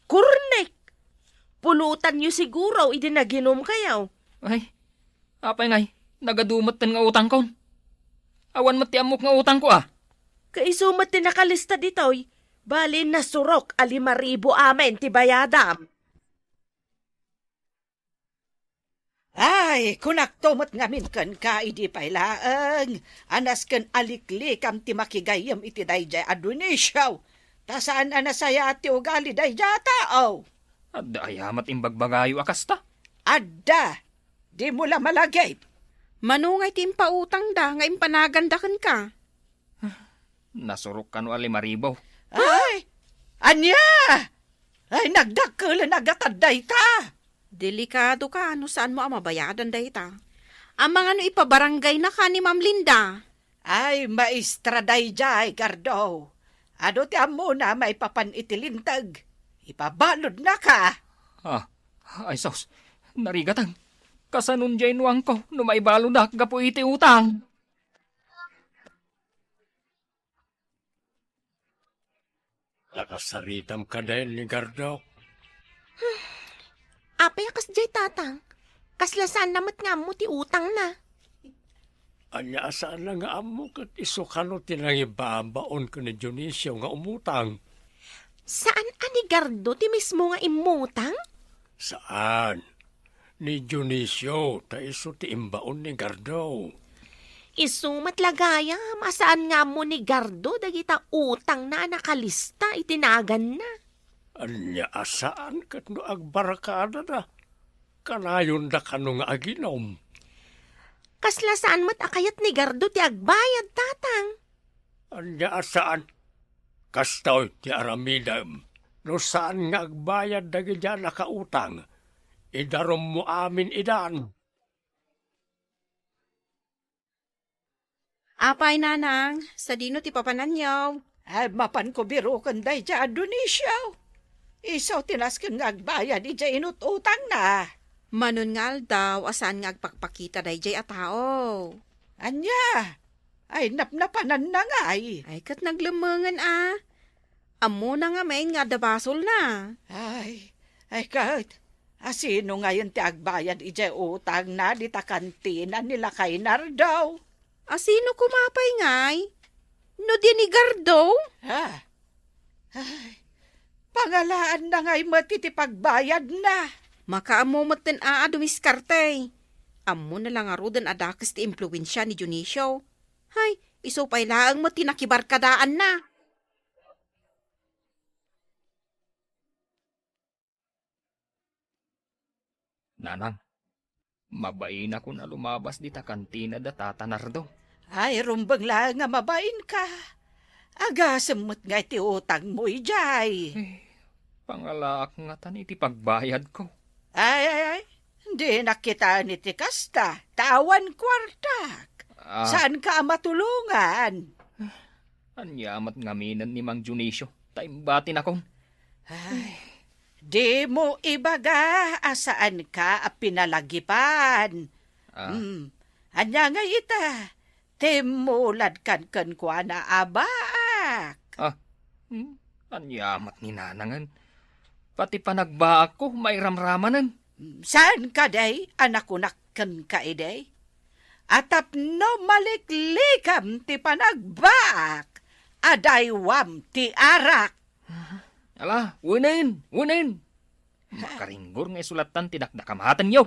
Kurnek! Pulutanyo siguro idi naginumkayo. Ay, apay ngay, nagadu metten nga utangkon. Awan met ti ammok nga utangko, a. Kaisu met ti nakalista ditoy. Bali, nasurok a lima ribu amin ti bayadam. Ay, kunakto met ngamin kenka idi pay laeng a nasken a liklikam ti makigayyem iti daydiay a Dionisio, ta saan a nasayaat ti ugali daydiay a tao. Adda aya met imbagbagayo a kasta? Adda. Dimo la malagip. Mano ngay ti impautangda nga impanaganda kenka? Nasurok kano a lima ribu. Ay, ania? Ay, nagdakkel a gatad dayta. Delikadoka no saanmo a mabayadan dayta. Amangan no ipabaranggaynaka ni Ma'am Linda. Ay, maestra daydiay, Gardo. Adu ti ammona maipapan iti linteg. Ipabaludnaka. Ah, ay sus, narigatang. Kasanon diay nuangko no maibaludak gapu iti utang? Nakasaritam kadi ni Gardo? Apay a kasdiay, Tatang? Kasla saanna met nga ammo ti utangna. Ania a saanna nga ammo ket isu kano ti nangibabaon ken ni Dionisio nga umutang? Saan a ni Gardo ti mismo nga immutang? Saan. Ni Dionisio, ta isu ti imbaon ni Gardo. Isu met la gayam a saan nga ammo ni Gardo dagita utangna a nakalista iti naganna. Ania a saan ket no agbarkadada, kanayonda kano nga aginum? Kasla saan met a kayat ni Gardo ti agbayad, Tatang. Ania a saan? Kastoy ti aramidem. No saan nga agbayad dagiti a nakautang, idarummo amin idan. Apay, Nanang, sadino ti papananyo? Ay, mapanko biroken daydiay a Dionisio. Isu ti nasken nga agbayad idiay inut-utangna. Manon nga aldaw a saan nga agpakpakita daydiay a tao. Ania? Ay, napnapananna ngay. Ay, ket naglemmengen a. Ammona ngamin nga adda basolna. Ay, ay ket, asino ngayen ti agbayad idiay utangna dita kantina ni lakay Nardo? Asino koma pay ngay? No di ni Gardo? Ha? Ay, pangalaanna ngay met iti pagbayadna. Makaammo metten a, a dumiskarte. Ammona la ngaruden a dakes ti impluensia ni Dionisio. Hay, isu pay laeng met ti nakibarkadaanna. Nanang, mabainakon a lumabas dita kantina da Tata Nardo. Ay, rumbeng laeng a mabainka. Agasem met ngay ti utangmo idiay. Eh, pangalaak ngatan iti pagbayadko. Ay, ay, ay. Dinak kitaen iti kasta, ta awan kuartak. Ah. Saanka a matulongan? Ania met ngaminen ni Mang Dionisio, ta imbatinakon. Ay, dimo ibaga a saanka a pinalagipan. Ah. Hmm. Ania ngay ita? Timmuladkan kenkuana a baak. Ah, hmm, ania met ni nanangen? Pati panagbaakko, mairamramanen. Saan kadi a nakunak kenka idi? A tapno maliklikam ti panagbaak, adaywam ti arak. Ala, wenen, wenen. Makaringgor nga isulattan ti dakdakamatenyo.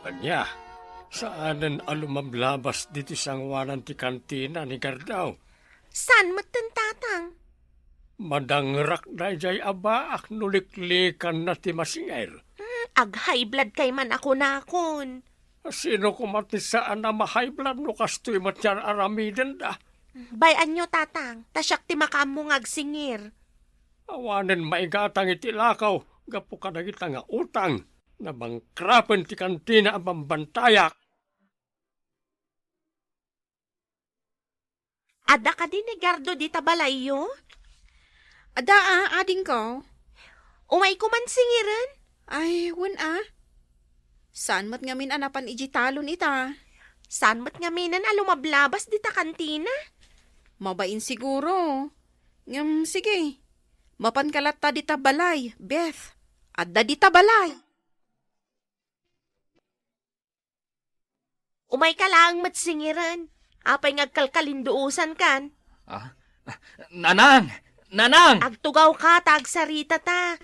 Ania, saanen a lumablabas ditoy sangoanan ti kantina ni Gardo? Saan metten, Tatang? Madangrak daydiay a baak no liklikanna ti masingir. Hmm, ag-high blood kay man a kunakon. Sino koma ti saan a ma-high blood no kastoy met ti ar-aramidenda? Bay-anyo, Tatang, ta siak ti makaammo nga agsingir. Awanen maigatang iti lakaw gapu kadagita nga utang. Nabangkrapen ti kantina a bambantayak. Adda kadi ni Gardo dita balayyo? Adda a, adingko. Umayko man singiren? Ay, wen a. Saan met ngamin a napan idiay talon ita? Saan met ngaminen a lumablabas dita kantina? Mabain siguro. Ngem, sige. Mapanka latta dita balay, Beth. Adda dita balay. Umayka laeng met singiren. Apay nga agkalkalinduosankan? Ah, Nanang! Nanang! Agtugawka ta agsaritata.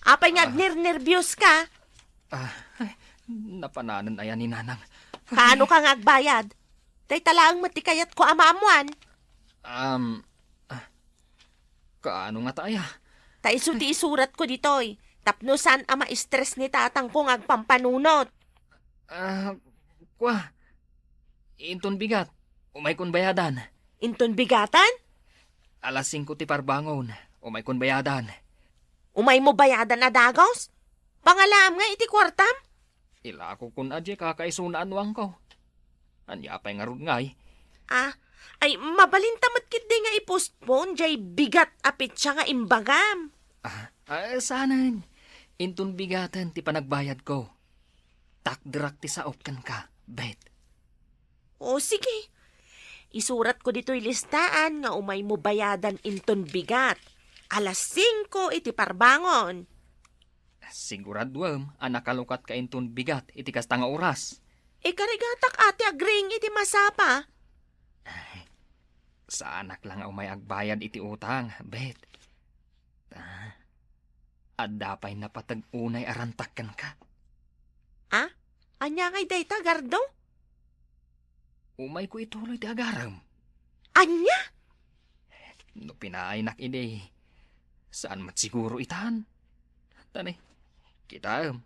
Apay nga Ah. agnernerbios ka? Ah, ay, napananen aya ni Nanang. Kaano ka nga agbayad? Dayta laeng met ti kayatko a maammoan. Um, ah, kaano ngata aya? Ta isu ti isuratko ditoy, tapno saan a ma-stress ni tatangko nga agpampanunot. Ah, kua, inton bigat, umaykon bayadan. Inton bigatan? Alas singko ti parbangon, umaykon bayadan. Umaymo bayadan a dagus? Pangalaam nga iti kuartam? Ilakokon a diay kakaisuna a nuangko. Ania pay ngarud ngay? Ah, ay, mabalinta met ketdi nga i-postpone diay bigat a petsa nga imbagam. Ah, ah, saanen. Inton bigaten ti panagbayadko. Takderak ti saok kenka, Beth. O, sige. Isuratko ditoy listaan nga umaymo bayadan inton bigat. Alas singko iti parbangon. Siguraduem a nakalukatka inton bigat iti kasta nga oras. Ikarigatak a ti agriing iti masapa. Ay, saanak la nga umay agbayad iti utang, Beth. Ah, adda pay napateg unay a rantak kenka. Ah? Ania ngay dayta, Gardo? Umayko ituloy ti agarem. Ania? No pinaaynak idi, saan met siguro itan? Tani, kitaem,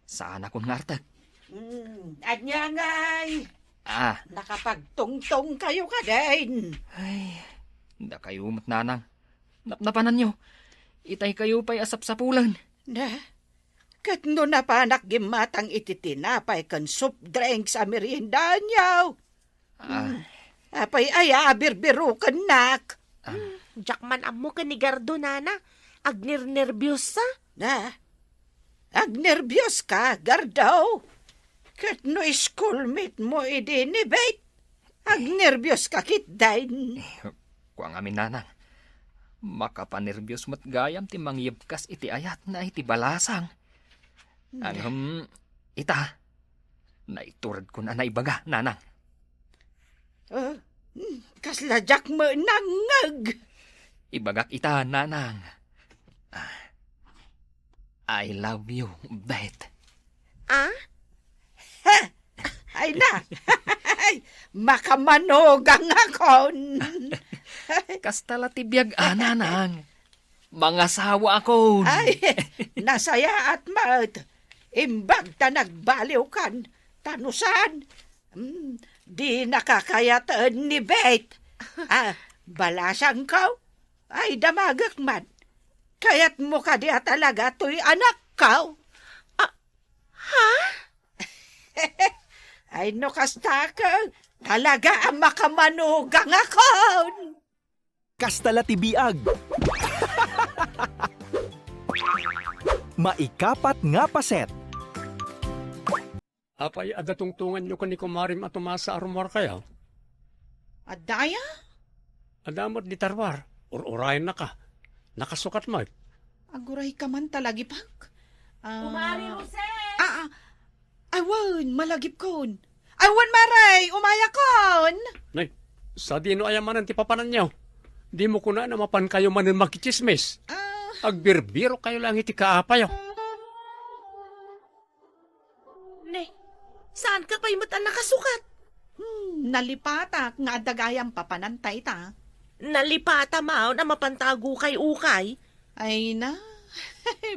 saanakon nga artek. Hmm, ania ngay? Ah. Nakapagtungtong kayo kadin? Ay, dakayo met, Nanang. Napnapananyo, itay kayo pay a sapsapulen. Na, ket no napanak gimmatang iti tinapay ken soft drinks a meriendaanyo? Ah. Hmm. Apay aya a birbirukennak? Ah. Hmm, diak man ammo ken ni Gardo, nana. Agnernerbios sa. Na, agnerbios ka, Gardo? Ket no schoolmate mo idi ni Beth, agnerbios ka ketdin. Eh, kua ngamin, Nanang. Makapanerbios met gayam ti mangyebkas iti ayatna iti balasang. Hmm. Ngem, ita, naituredkon a naibaga, Nanang. Ah, hmm, kasla diak met nangngeg. Ibagak ita, Nanang. Ah, I love you, Beth. Ah? Ha? Ay na. Ay, makamanugang akon. Kasta la ti biag, a, Nanang. mangasawaakon. Ay, nasayaat met. Imbag ta nagbaliwkan, ta no saan, mm, dinaka kayaten ni Beth. Ah, balasangko? Ay, damagek man. Kayatmo kadi a talaga toy anakko? Ah, ha? Ay, no kasta, talaga a makamanugangakon. Kasta la ti biag. Maikapat nga paset. Apay, adda tungtonganyo ken ni kumarem a Tomasa a rumuarkayo? Adda aya? Adda met dita ruar. Ur-urayennaka. Nakasukat met. Agurayka man ta lagipek. Ah, Kumare Roseng! Ah, ah. Ay, wen, malagipkon. Ay, wen, Mare, umayakon. Nay, sadino aya manen ti papananyo? Dimo kunaen a mapankayo manen makitsismis. Ah. Agbirbirokkayo laeng iti kaapayo. Ne, saanka pay met a nakasukat? Hmm, nalipatak nga adda gayam papananta ita. Nalipatam a mapanta agukay-ukay. Ay na,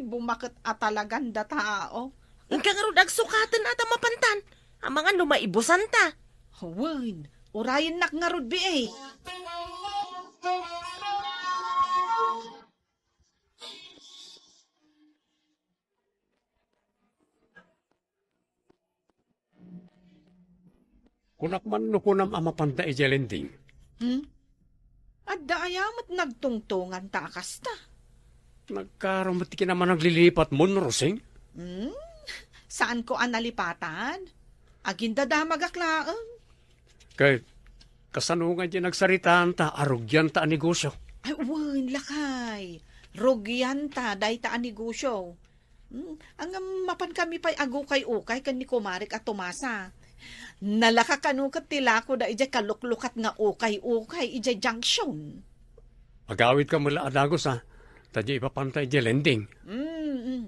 bumaket a talagan da tao. Inka ngarud agsukaten a ta mapantan, amangan no maibusanta. Wen, urayennak ngarud bi, eh. Kunak man no kunam a mapanta idiay lending. Hmm? Adda aya met nagtungtonganta a kasta? Nagkaro met ti kinamanaglilipatmon, Rosing? Hmm? Saanko a nalipatan? Agindadamagak laeng. Ket kasano nga diay nagsaritaanta a rugianta a negosio? Ay, wen, lakay. Rugianta dayta a negosio. Hmm, ngem mapankami pay agukay-ukay ken ni kumarek a Tomasa. Nalaka kano ket ti lakoda idiay kaluklukat nga ukay-ukay idiay junction. Agawidka met la a dagus, a, ta diay ipapanta idiay lending. Mm, mm.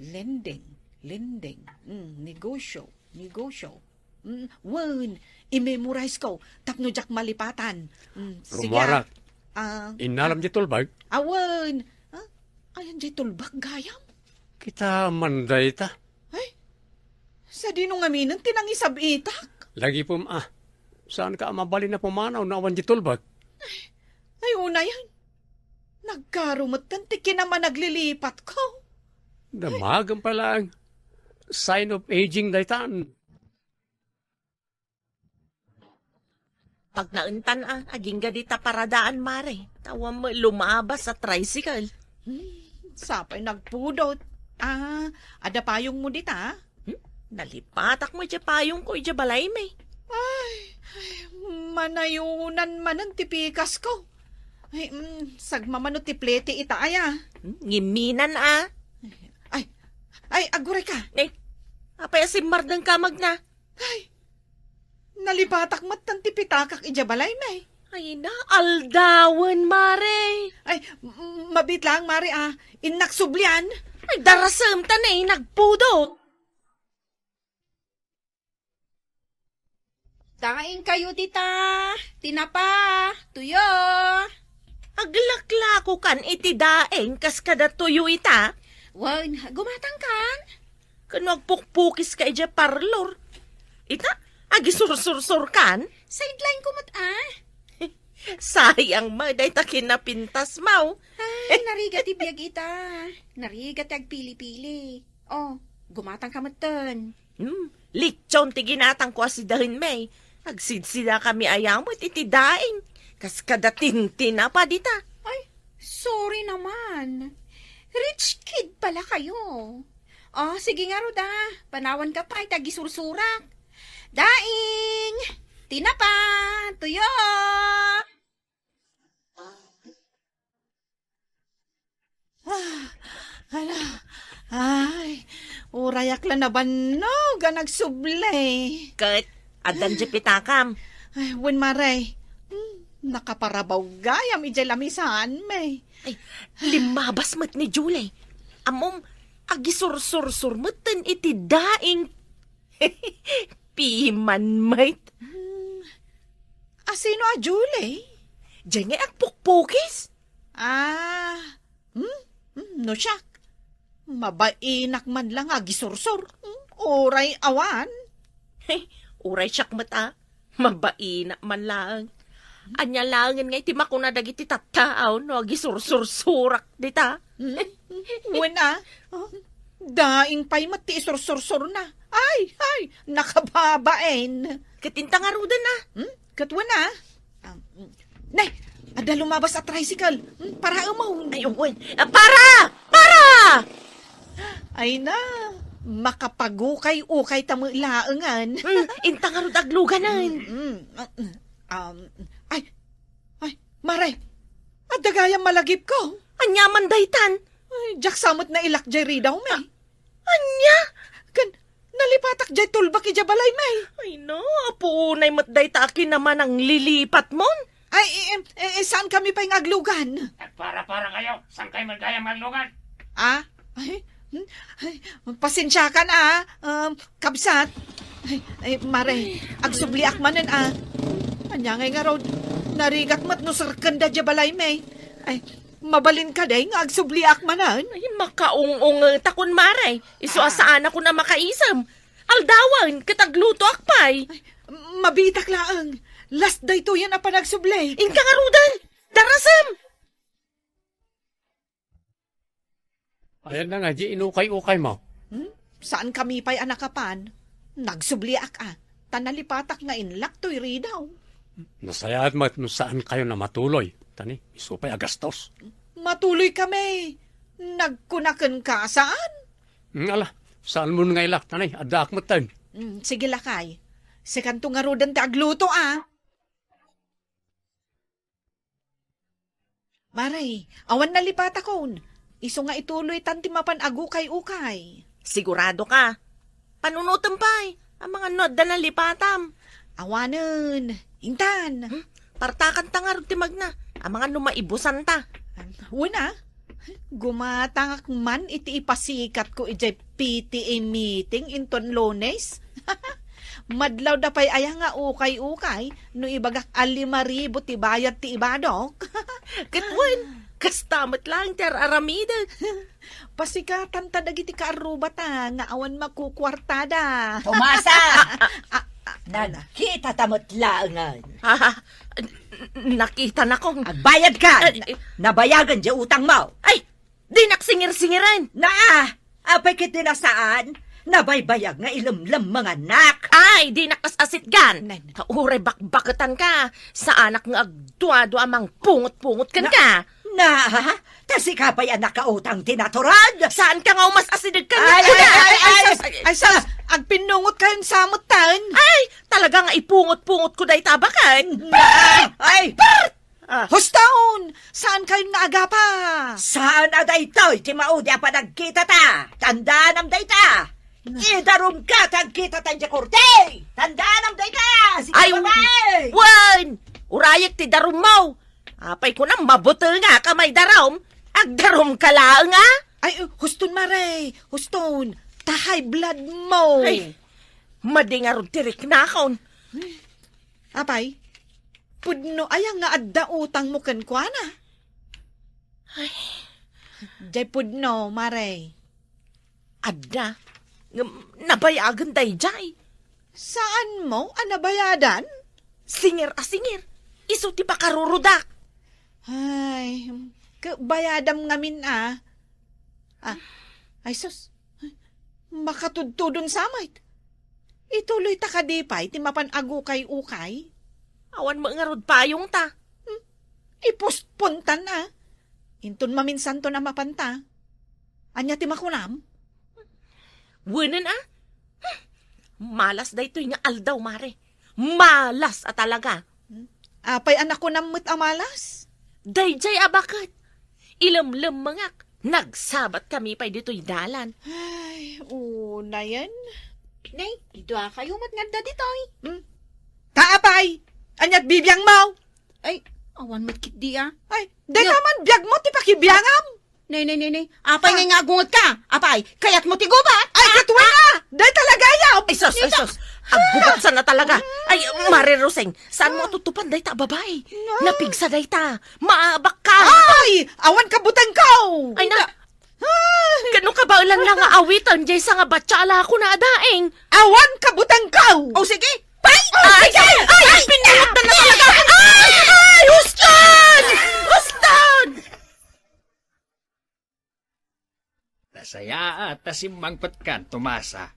Lending, lending. Mm, negosyo, negosyo. Mm, wen, i-memorize ko tapno diak malipatan. Mm, sige, ah. Rumuarak. Ah, innalam ah, diay tulbag? Ah, wen. Ah, ayan diay tulbag, gayam? Kita man dayta. Ay, sadino ngaminen ti nangisab-itak? Lagipem a, saanka a mabalin a pumanaw no awan diay tulbag? Ay, ay, unayan. Nagkaro metten ti kinamanaglilipatko. Damagem pay laeng. Sign of aging daytan. Pagnaentan a, agingga dita paradaan, Mare. Tawen met lumabas a tricycle. Hmm, sapay nagpudot. Ah, adda payongmo dita? Hmm? Nalipatak met diay payongko idiay balaymi. Ay, ay, manayonan manen ti pikasko. Ay, mm, sagmamano ti plete ita aya. Hmm, ngiminan a. Ay, ay, agurayka. Eh, apay a simmardengka, Magna? Ay, nalipatak metten ti pitakak idiay balaymi. Ay na, aldawen, Mare. Ay, m-, mabiit laeng, Mare, a. Innak sublian. Ay, darasem ta ne, nagpudot. Daingkayo dita, tinapa, tuyo. Aglaklakokan iti daing kas kada tuyo ita? Wen, gumatangkan. Ken no agpukpukiska idiay parlor, ita, agisursursurkan? Sideline ko met, ah. Sayang met dayta kinapintasmo. Ay, narigat ti biag ita. Narigat ti agpili-pili. Oh, gumatangka metten. Hmm, litson ti ginatangko a sidaenmi. Agsidsidakami aya met iti daing. Kas kada tintinapa dita. Ay, sorry naman. Rich kid pala kayo. Oh, sige ngarud a. Panawanka pay ti agisursurak. Daing! Tinapa! Tuyo! Ah, ala. Ay, urayak la nabannog a nagsubli. Ket, addan diay pitakam. Ay, wen, Mare. Hmm, nakaparabaw gayam idiay lamisaanmi. Ay, limmabas met ni Julie. Ammom, agisursur-sur metten iti daing. Piman met. Hmm. Asino a Julie? Diay nga agpukpukis. Ah, hmm? no siak. Mabainak man lang agisursor. Hmm? Uray awan. Uray siak met a. Mabainak man laeng. Ania laengen nga iti makuna dagiti tattaaw no agisursursurak dita? Hmm? Wen a. Oh, daing pay met ti isursursorna. Ay, ay, nakababain. Ket inta ngaruden a. Hmm? Ket wen a. Ah, mm. Nay, adda lumabas a tricycle. Hmm, paraemon. Ay, wen. Ah, para! Para! Ay na, makapagukay-ukay ta met laengen. Hmm, inta ngarud agluganen. Mm, mm, mm. Um, ay, ay, Mare, adda gayam malagipko. Ania man daytan? Ay, diak sa met nailak diay ridaw, me. Ah, ania? Ken, nalipatak diay tulbak idiay balay, me. Ay, no, apo unay met dayta a kinamananglilipatmon. Ay, eh, eh, eh, saan kami pay nga aglugan? Agpara-para kayo, saan kayo man gayam aglugan? Ah? Ay, hmm? Ay, pasensiakan, ah, um, kabsat. Ay, ay, Mare, agsubliak manen, ah. Ania ngay ngarud, narigak met no serken da diay balay, me. Ay, mabalin kadi nga agsubliak manen? Ay, makaung-ung takon, Mare. Isu a saanakon a makaisem. Aldawen, ket aglutoak pay. Ay, mabiitak laeng. Last daytoyen a panagsubli. Inka ngaruden. Darasem! Ayan na nga, di inukay-ukay mo. Hmm? Saan kami pay a nakapan? Nagsubliak a. Ta nalipatak nga inlak toy ridaw. Nasayaat met no saan kayo na matuloy. Tani, isu pay a gastos. Matuloy kami. Nagkunaken ka, saan? Hmm, ala, saan mo nga ilak? Tani, addaak met ten. Hmm, sige lakay. Sikanto ngaruden ti agluto, ah. Mare, awan nalipatakon. Isu nga ituloytan ti mapan agukay-ukay. Sigurado ka? Panunotem pay. Amangan no adda nalipatam. Awanen. Intan. Hmm? Partakanta ngarud ti magna. Amangan no maibusanta. Wen a, gumatangak man iti ipasikatko idiay P T A meeting inton Lunes. Madlawda pay aya nga ukay-ukay no ibagak a lima ribu ti bayad ti ibadok. Ket wen, kasta met laeng ti ar-aramidek. Pasikatanta dagiti kaarrubata nga awan makukuartada. Tomasa! Ah, ah, ah, nagkitata met laengen. Ah, nakitanakon. Agbayad ka! Ay, ay. Nabayagen diay utangmo. Ay, dinak singir-singiren. Naa! Apay ket di na saan? Nabaybayag nga ilemlem nga anak. Ay, dinak as-asitgan. Nay, nay. Ta uray bakbaketan ka. Saanak nga agduadua a mangpungot-pungot kenka. Na, na, ta sika pay a nakautang ti natural. Saan ka nga umas-asideg kaniak? Ay, ay, ay, ay, ay, ay, sus, ay, sus, agpinnungot kayon sa met ten. Ay, talaga nga ipungot-pungot ko dayta baket. Na, ay, ay, per- Ah. Huston! Saan kayon nga agapa? Saan a daytoy ti maudi a panagkitata? Tandaanam dayta! Idarum ka ti agkitata idiay korte! Tandaanam dayta! Sige, ay, babae! Wen! Urayek ti darummo! Apay kunam, mabutengak a maidarum? Agdarum ka laeng, a? Ay, huston, Mare! Huston! Ta high blood mo! Ay, madi ngarud ti riknakon. Apay, pudno aya nga adda utangmo kenkuana? Ay. Diay pudno, Mare. Adda. Ngem nabayagen daydiay. Saanmo a nabayadan? Singir a singir. Isu ti pakarurudak. Ay, ket bayadam ngamin a. Ah, ay sus. Makatudtudon sa met. Ituloyta kadi pay ti mapan agukay-ukay? Awan met ngarud payongta. Hmm. Ipostpontan a. Inton maminsanton a mapanta. Ania ti makunam? Wenen a? Hmm. Malas daytoy nga aldaw, Mare. Malas a talaga. Hmm? Apay a nakunam met a malas? Daydiay a baket. Ilemlemmengak. Nagsabat kami pay ditoy dalan. Ay, unayen. Nay, idua kayo met nga adda ditoy. Hmm? Ta apay? Aniat bibiangmo? Ay, awan met ketdi a. Ay, dayta man biagmo ti pakibiangam. Nay, nay, nay, nay. Apay ngay nga agunget ka? Apay, kayatmo ti gubat? Ay, ah, ket wen a! Dayta la gayam! Ay, sus, ay, sus. Aggubat sana talaga. Ay, Mare Roseng, saan mo atutupan dayta a babae? No. Napigsa dayta. Maabak ka. Ay, awan kabutengko! Ay, na. Ay! Kano kabaelan la nga awiten jay sangabatsa a lakona a daing? Awan kabutengko! O, sige! Pay! Ay, ay, ay, ay, pinulot na talaga! Ay! Ay! Huston! Huston! Nasayaat ta simmangpetkan, Tomasa.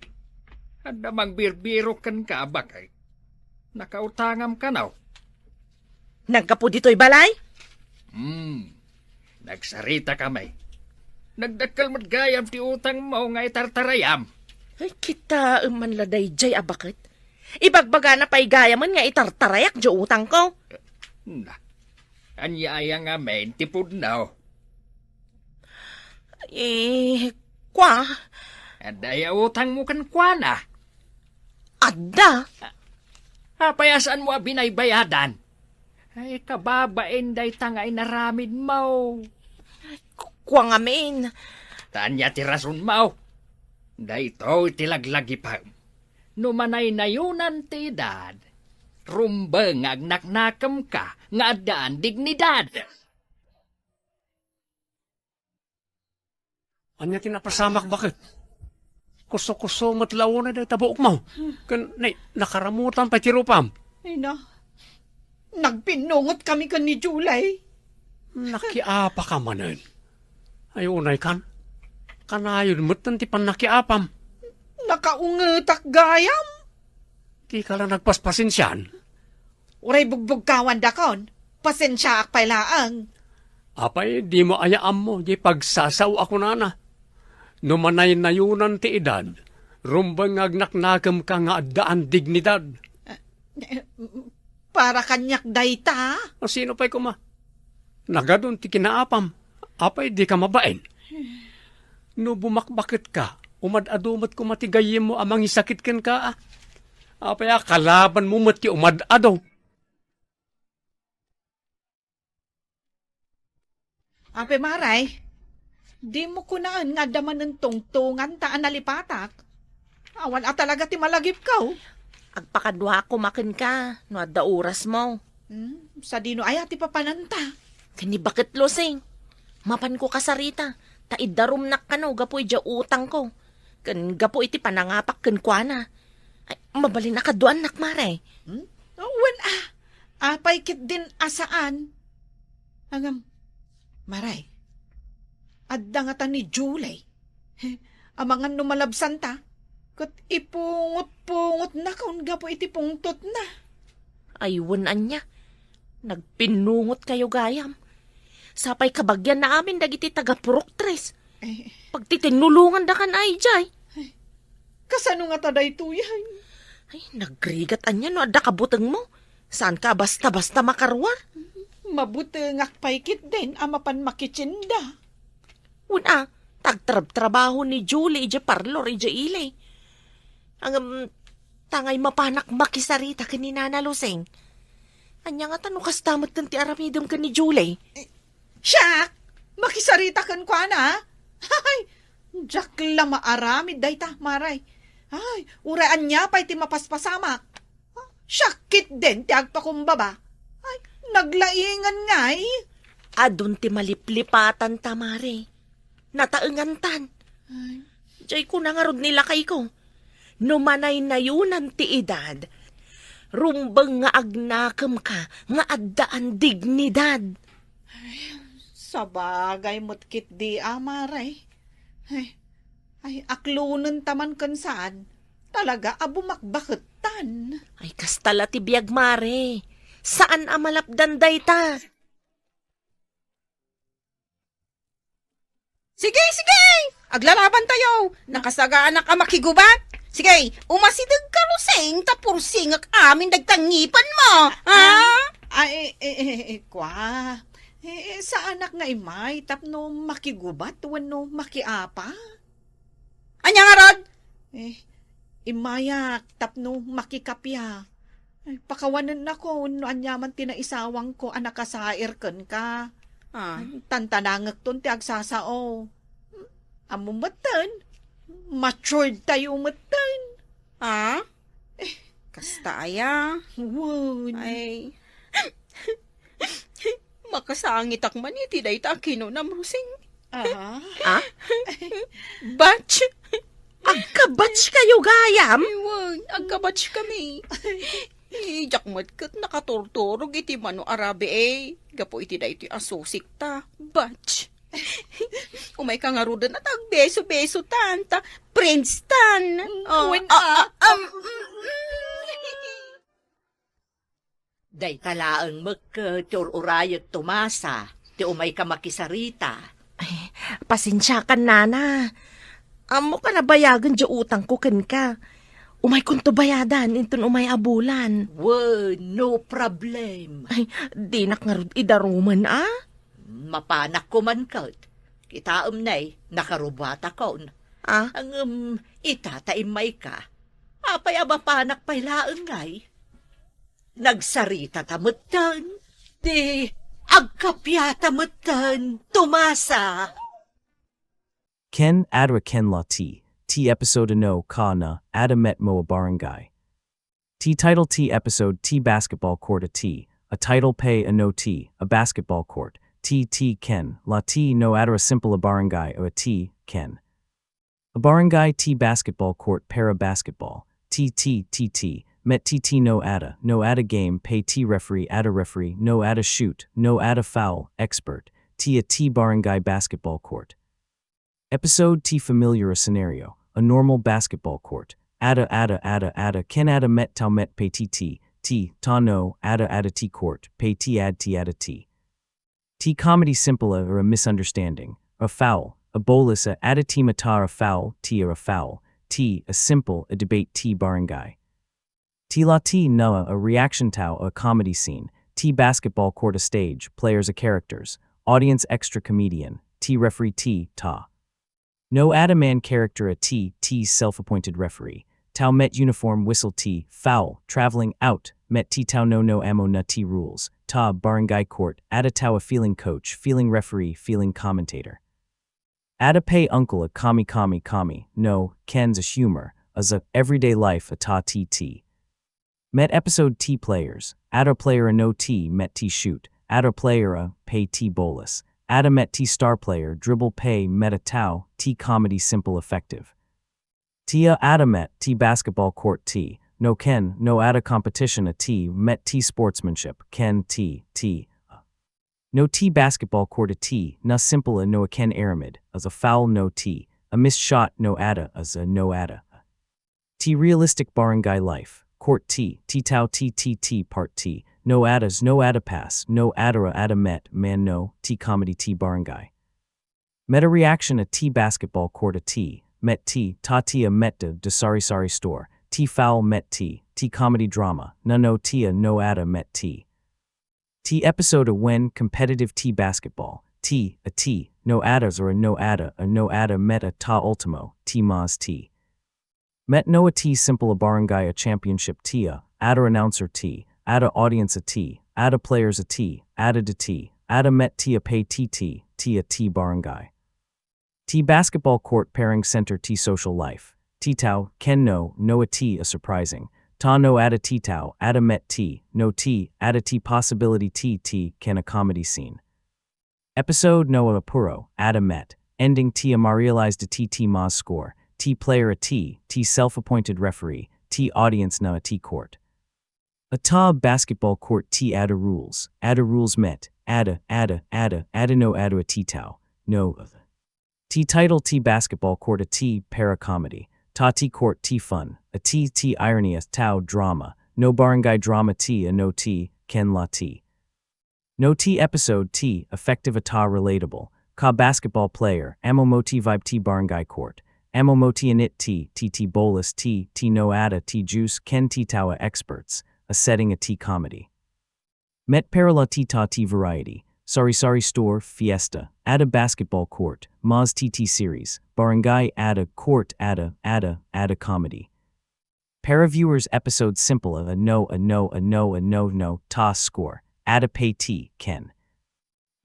Adda mangbirbirok kenka a baket. Nakautangam kano? Naggapu ditoy balay? Hmm. Nagsaritakami. Nagdakkel met gayam ti utangmo nga itartarayam. Ay, kitaem man la daydiay a baket. Ibagbagana pay gayamen nga itartarayak diay utangko. Na, ania aya ngamin ti pudno? Eh, kua? Adda aya utangmo kenkuana? Adda. Apay a saanmo a binaybayadan? Ay, kababain dayta nga inaramidmo. Ku-, kua ngamin. Ta ania ti rasonmo? Daytoy ti laglagipem. No manaynayonan ti edad, rumbeng nga agnaknakemka nga addaan dignidad. Ania ti napasamak, baket? Kuso-kuso met la unay dayta buokmo. Ken, nay, nakaramutan pay ti rupam. Ay na, nagpinnungotkami ken ni Julie. Nakiapaka manen. Ay, unay kan. Kanayon metten ti pannakiapam. Nakaungetak gayam. Dika la nagpaspasensian. Uray bugbugkawandakon, pasensiaak pay laeng. Apay, dimo aya ammo diay pagsasao a kunana? No manaynayonan ti edad, rumbeng nga agnaknakemka nga addaan dignidad. Eh, para kaniak dayta? A, sino pay koma? Nagadun ti kinaapam. Apay, dika mabain? No bumakbaketka, umad-adu met koma ti gayyemmo a mangisakit kenka, a. Apay a kalabanmo met ti umad-adu? Ape, Maray, dimo kunaen nga adda manen tungtunganta a nalipatak? Awan a talaga ti malagipko. Agpakaduaak koma kenka no adda orasmo. Hmm, sadino aya ti papananta? Ken ni baket Lusing. Mapanko kasarita, ta iddarumnak kano gapu idiay utangko, ken gapu iti panangapak kenkuana. Ay, mabalin a kaduaannak, Maray. Hmm? Wen a, apay ketdin a saan? Ngem, Maray, adda ngata ni Julie. Amangan no malabsanta, ket ipungot-pungotnakon gapu iti pungtotna. Ay, wen ania, nagpinnungotkayo gayam. Sapay kabagianna amin dagiti taga-Purok Tres. Eh. Pagtitinnulongandakan ay jay. Ay, kasano ngata daytoy? Ay, nagrigat ania no adda kabutengmo. Saanka a basta-basta makaruar. Mabutengak pay ketdin a mapan makitinda. Wen a, ta agtrabtrabaho ni Julie idiay parlor idiay ili. Ngem, tangay mapanak makisarita ken ni Nana Lusing. Ania ngata no kasta metten ti aramidem ken ni Julie? Eh, siak? Makisarita kenkuana? Ay, diak la maaramid dayta, Maray. Ay, uray ania pay ti mapaspasamak. Siak ketdin ti agpakumbaba. Ay, naglaingan ngay. Adun ti maliplipatanta, Maray. Nataengantan. Ay. Jay kuna ngarud ni lakayko, no manaynayonan ti edad, rumbeng nga agnakemka nga addaan dignidad. Ay, sabagay met ketdi a, Maray. Ay, ay, aklonenta man ken saan. Talaga a bumakbakettan. Ay, kasta la ti biag, Maray. Saan a malapdan dayta. Sige, sige! Aglalabantayo! Nakasagaanak a makigubat! Sige, umasidegka, Lusing, ta pursingek amin dagta ngipenmo! Ha? Ah, eh, eh, eh, eh, kwa. Eh, eh, saanak nga immay tapno makigubat wenno makiapa? Ania ngarud? Eh, immayak tapno makikappia. Ay, pakawanennakon no aniaman ti naisawangko a nakasair kenka. Ah. Tantanangekton ti agsasao. Ammom metten, matured tayo metten. Ah? Eh, kasta aya? Wen. Ay. Makasangitak man iti dayta a kinunam, Lusing. Aha. Ah? Batch? Agka-batch kayo gayam? Ay, wen, agka-batch kami. Diak met ket nakaturturog iti mano a rabii, eh. Gapu iti daytoy a susikta. Batch. Umayka ngaruden a tagbeso-besotan, ta friends tan. Mm, oh, wen, ah, ah, ah, um, mm, mm. Dayta laeng met ket ti ur-urayek, Tomasa, ti umayka makisarita. Ay, pasensiakan, nana. Ammok a nabayagen diay utangko kenka. Umaykonto bayadan inton umay a bulan. Wen, no problem. Ay, dinak ngarud idarumen, a? Mapanak koman ket. Kitaem ne, nakarubatakon. Ah? Ngem, ita ta immayka. Apay a mapanak pay laeng ngay? Nagsaritata metten. Di, agkappiata metten, Tomasa. Ken, adda ken la ti, ti episode a no ka na, adda met mo a barangay. Ti title ti episode ti basketball court a ti, a title pay a no ti, a basketball court, ti, ti ken, la ti no adda a simple a barangay a ti, ken. A barangay ti basketball court para basketball, ti, ti, ti, ti, met ti, ti no adda, no adda game, pay ti referee, adda referee, no adda shoot, no adda foul, expert, ti a ti barangay basketball court. Episode ti familiar a scenario, a normal basketball court. Adda, adda, adda, adda, ken adda met tao met pay ti, ti, ti, ta no, adda, adda ti court, pay ti ad ti adda ti. Ti comedy simple a misunderstanding, a foul, a bolas a adda ti mata a foul, ti a foul, ti a simple a debate ti barangay. Ti la ti na a reaction tao a comedy scene, ti basketball court a stage, players a characters, audience extra comedian, ti referee ti ta. No adda man character a ti, ti self-appointed referee, tao met uniform whistle ti, foul, traveling out, met ti tao no no ammo na ti rules, ta barangay court, adda tao a feeling coach, feeling referee, feeling commentator. Adda pay uncle a kami kami kami, no, kens a humor, as a everyday life a ta ti ti. Met episode ti players, adda player a no ti met ti shoot, adda player a pay ti bolas, adda met ti star player dribble pay met a tao, ti comedy simple effective. Ti a adda met ti basketball court ti, no ken, no adda competition a ti met ti sportsmanship, ken ti, ti, a. No ti basketball court a ti, na simple a no a ken aramid, as a foul no ti, a missed shot no adda, as a no adda. Ti realistic barangay life, court ti, ti tao ti ti ti part ti, no addas, no adda pass, no adda a adda met, man no, ti comedy ti barangay. Met a reaction a ti basketball court a ti, met ti, ta ti a met da, da sari sari store, ti foul met ti, ti comedy drama, na no ti a no adda met ti. Ti episode a wen competitive ti basketball, ti, a ti, no addas or a no adda, a no adda met a ta ultimo, ti mas ti. Met no a ti simple a barangay a championship ti a, adda announcer ti, adda audience a ti, adda players a ti, adda da ti, adda met ti a pay ti ti, ti a ti barangay. Ti basketball court pairing center ti social life, ti tao, ken no, no a ti a surprising, ta no adda ti tao, adda met ti, no ti, adda ti possibility ti ti ken a comedy scene. Episode no a puro, adda met, ending ti a ma-realize da ti ti mas score, ti player a ti, ti self-appointed referee, ti audience na a ti court. A ta basketball court ti adda rules, adda rules met, adda, adda, adda, adda no adda a ti tao, no. Ti title ti basketball court a ti para comedy, ta ti court ti fun, a ti ti irony a tao drama, no barangay drama ti a no ti, ken la ti. No ti episode ti effective a ta relatable, ka basketball player, ammo mo ti vibe ti barangay court, ammo mo ti init ti, ti ti bolas ti, ti no adda ti juice ken ti tao a experts, a setting a ti comedy. Met para la ti ta ti variety, sari-sari store, fiesta, adda basketball court, mas ti ti series, barangay adda, court adda, adda, adda comedy. Para viewers episode simple a no, a no, a no, a no, no, ta score, adda pay ti, ken.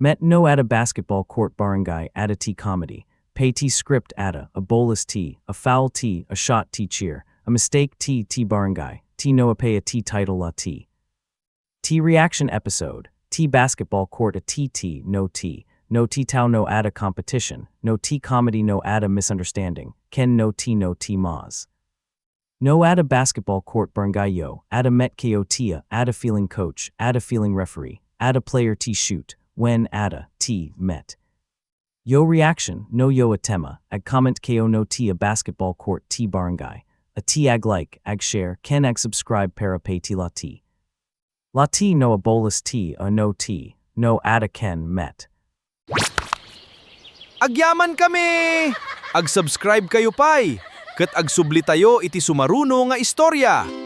Met no adda basketball court barangay adda ti comedy, pay ti script adda, a bolas ti, a foul ti, a shot ti cheer, a mistake ti, ti barangay, ti no a pay a ti title la ti. Ti reaction episode, ti basketball court a ti ti, no ti, no ti tao, no adda competition, no ti comedy, no adda misunderstanding, ken no ti, no ti mas. No adda basketball court barangay yo, adda met kayo tia, adda feeling coach, adda feeling referee, adda player ti shoot, wen adda ti met. Yo reaction, no yo a tema, ag-comment kayo no ti a basketball court ti barangay, a ti ag-like, ag-share, ken ag-subscribe para pay ti la ti. La ti no a bolas ti a no ti, no adda ken met. Agyaman kami! Ag-subscribe kayo pay, ket agsubli tayo iti sumaruno nga istorya.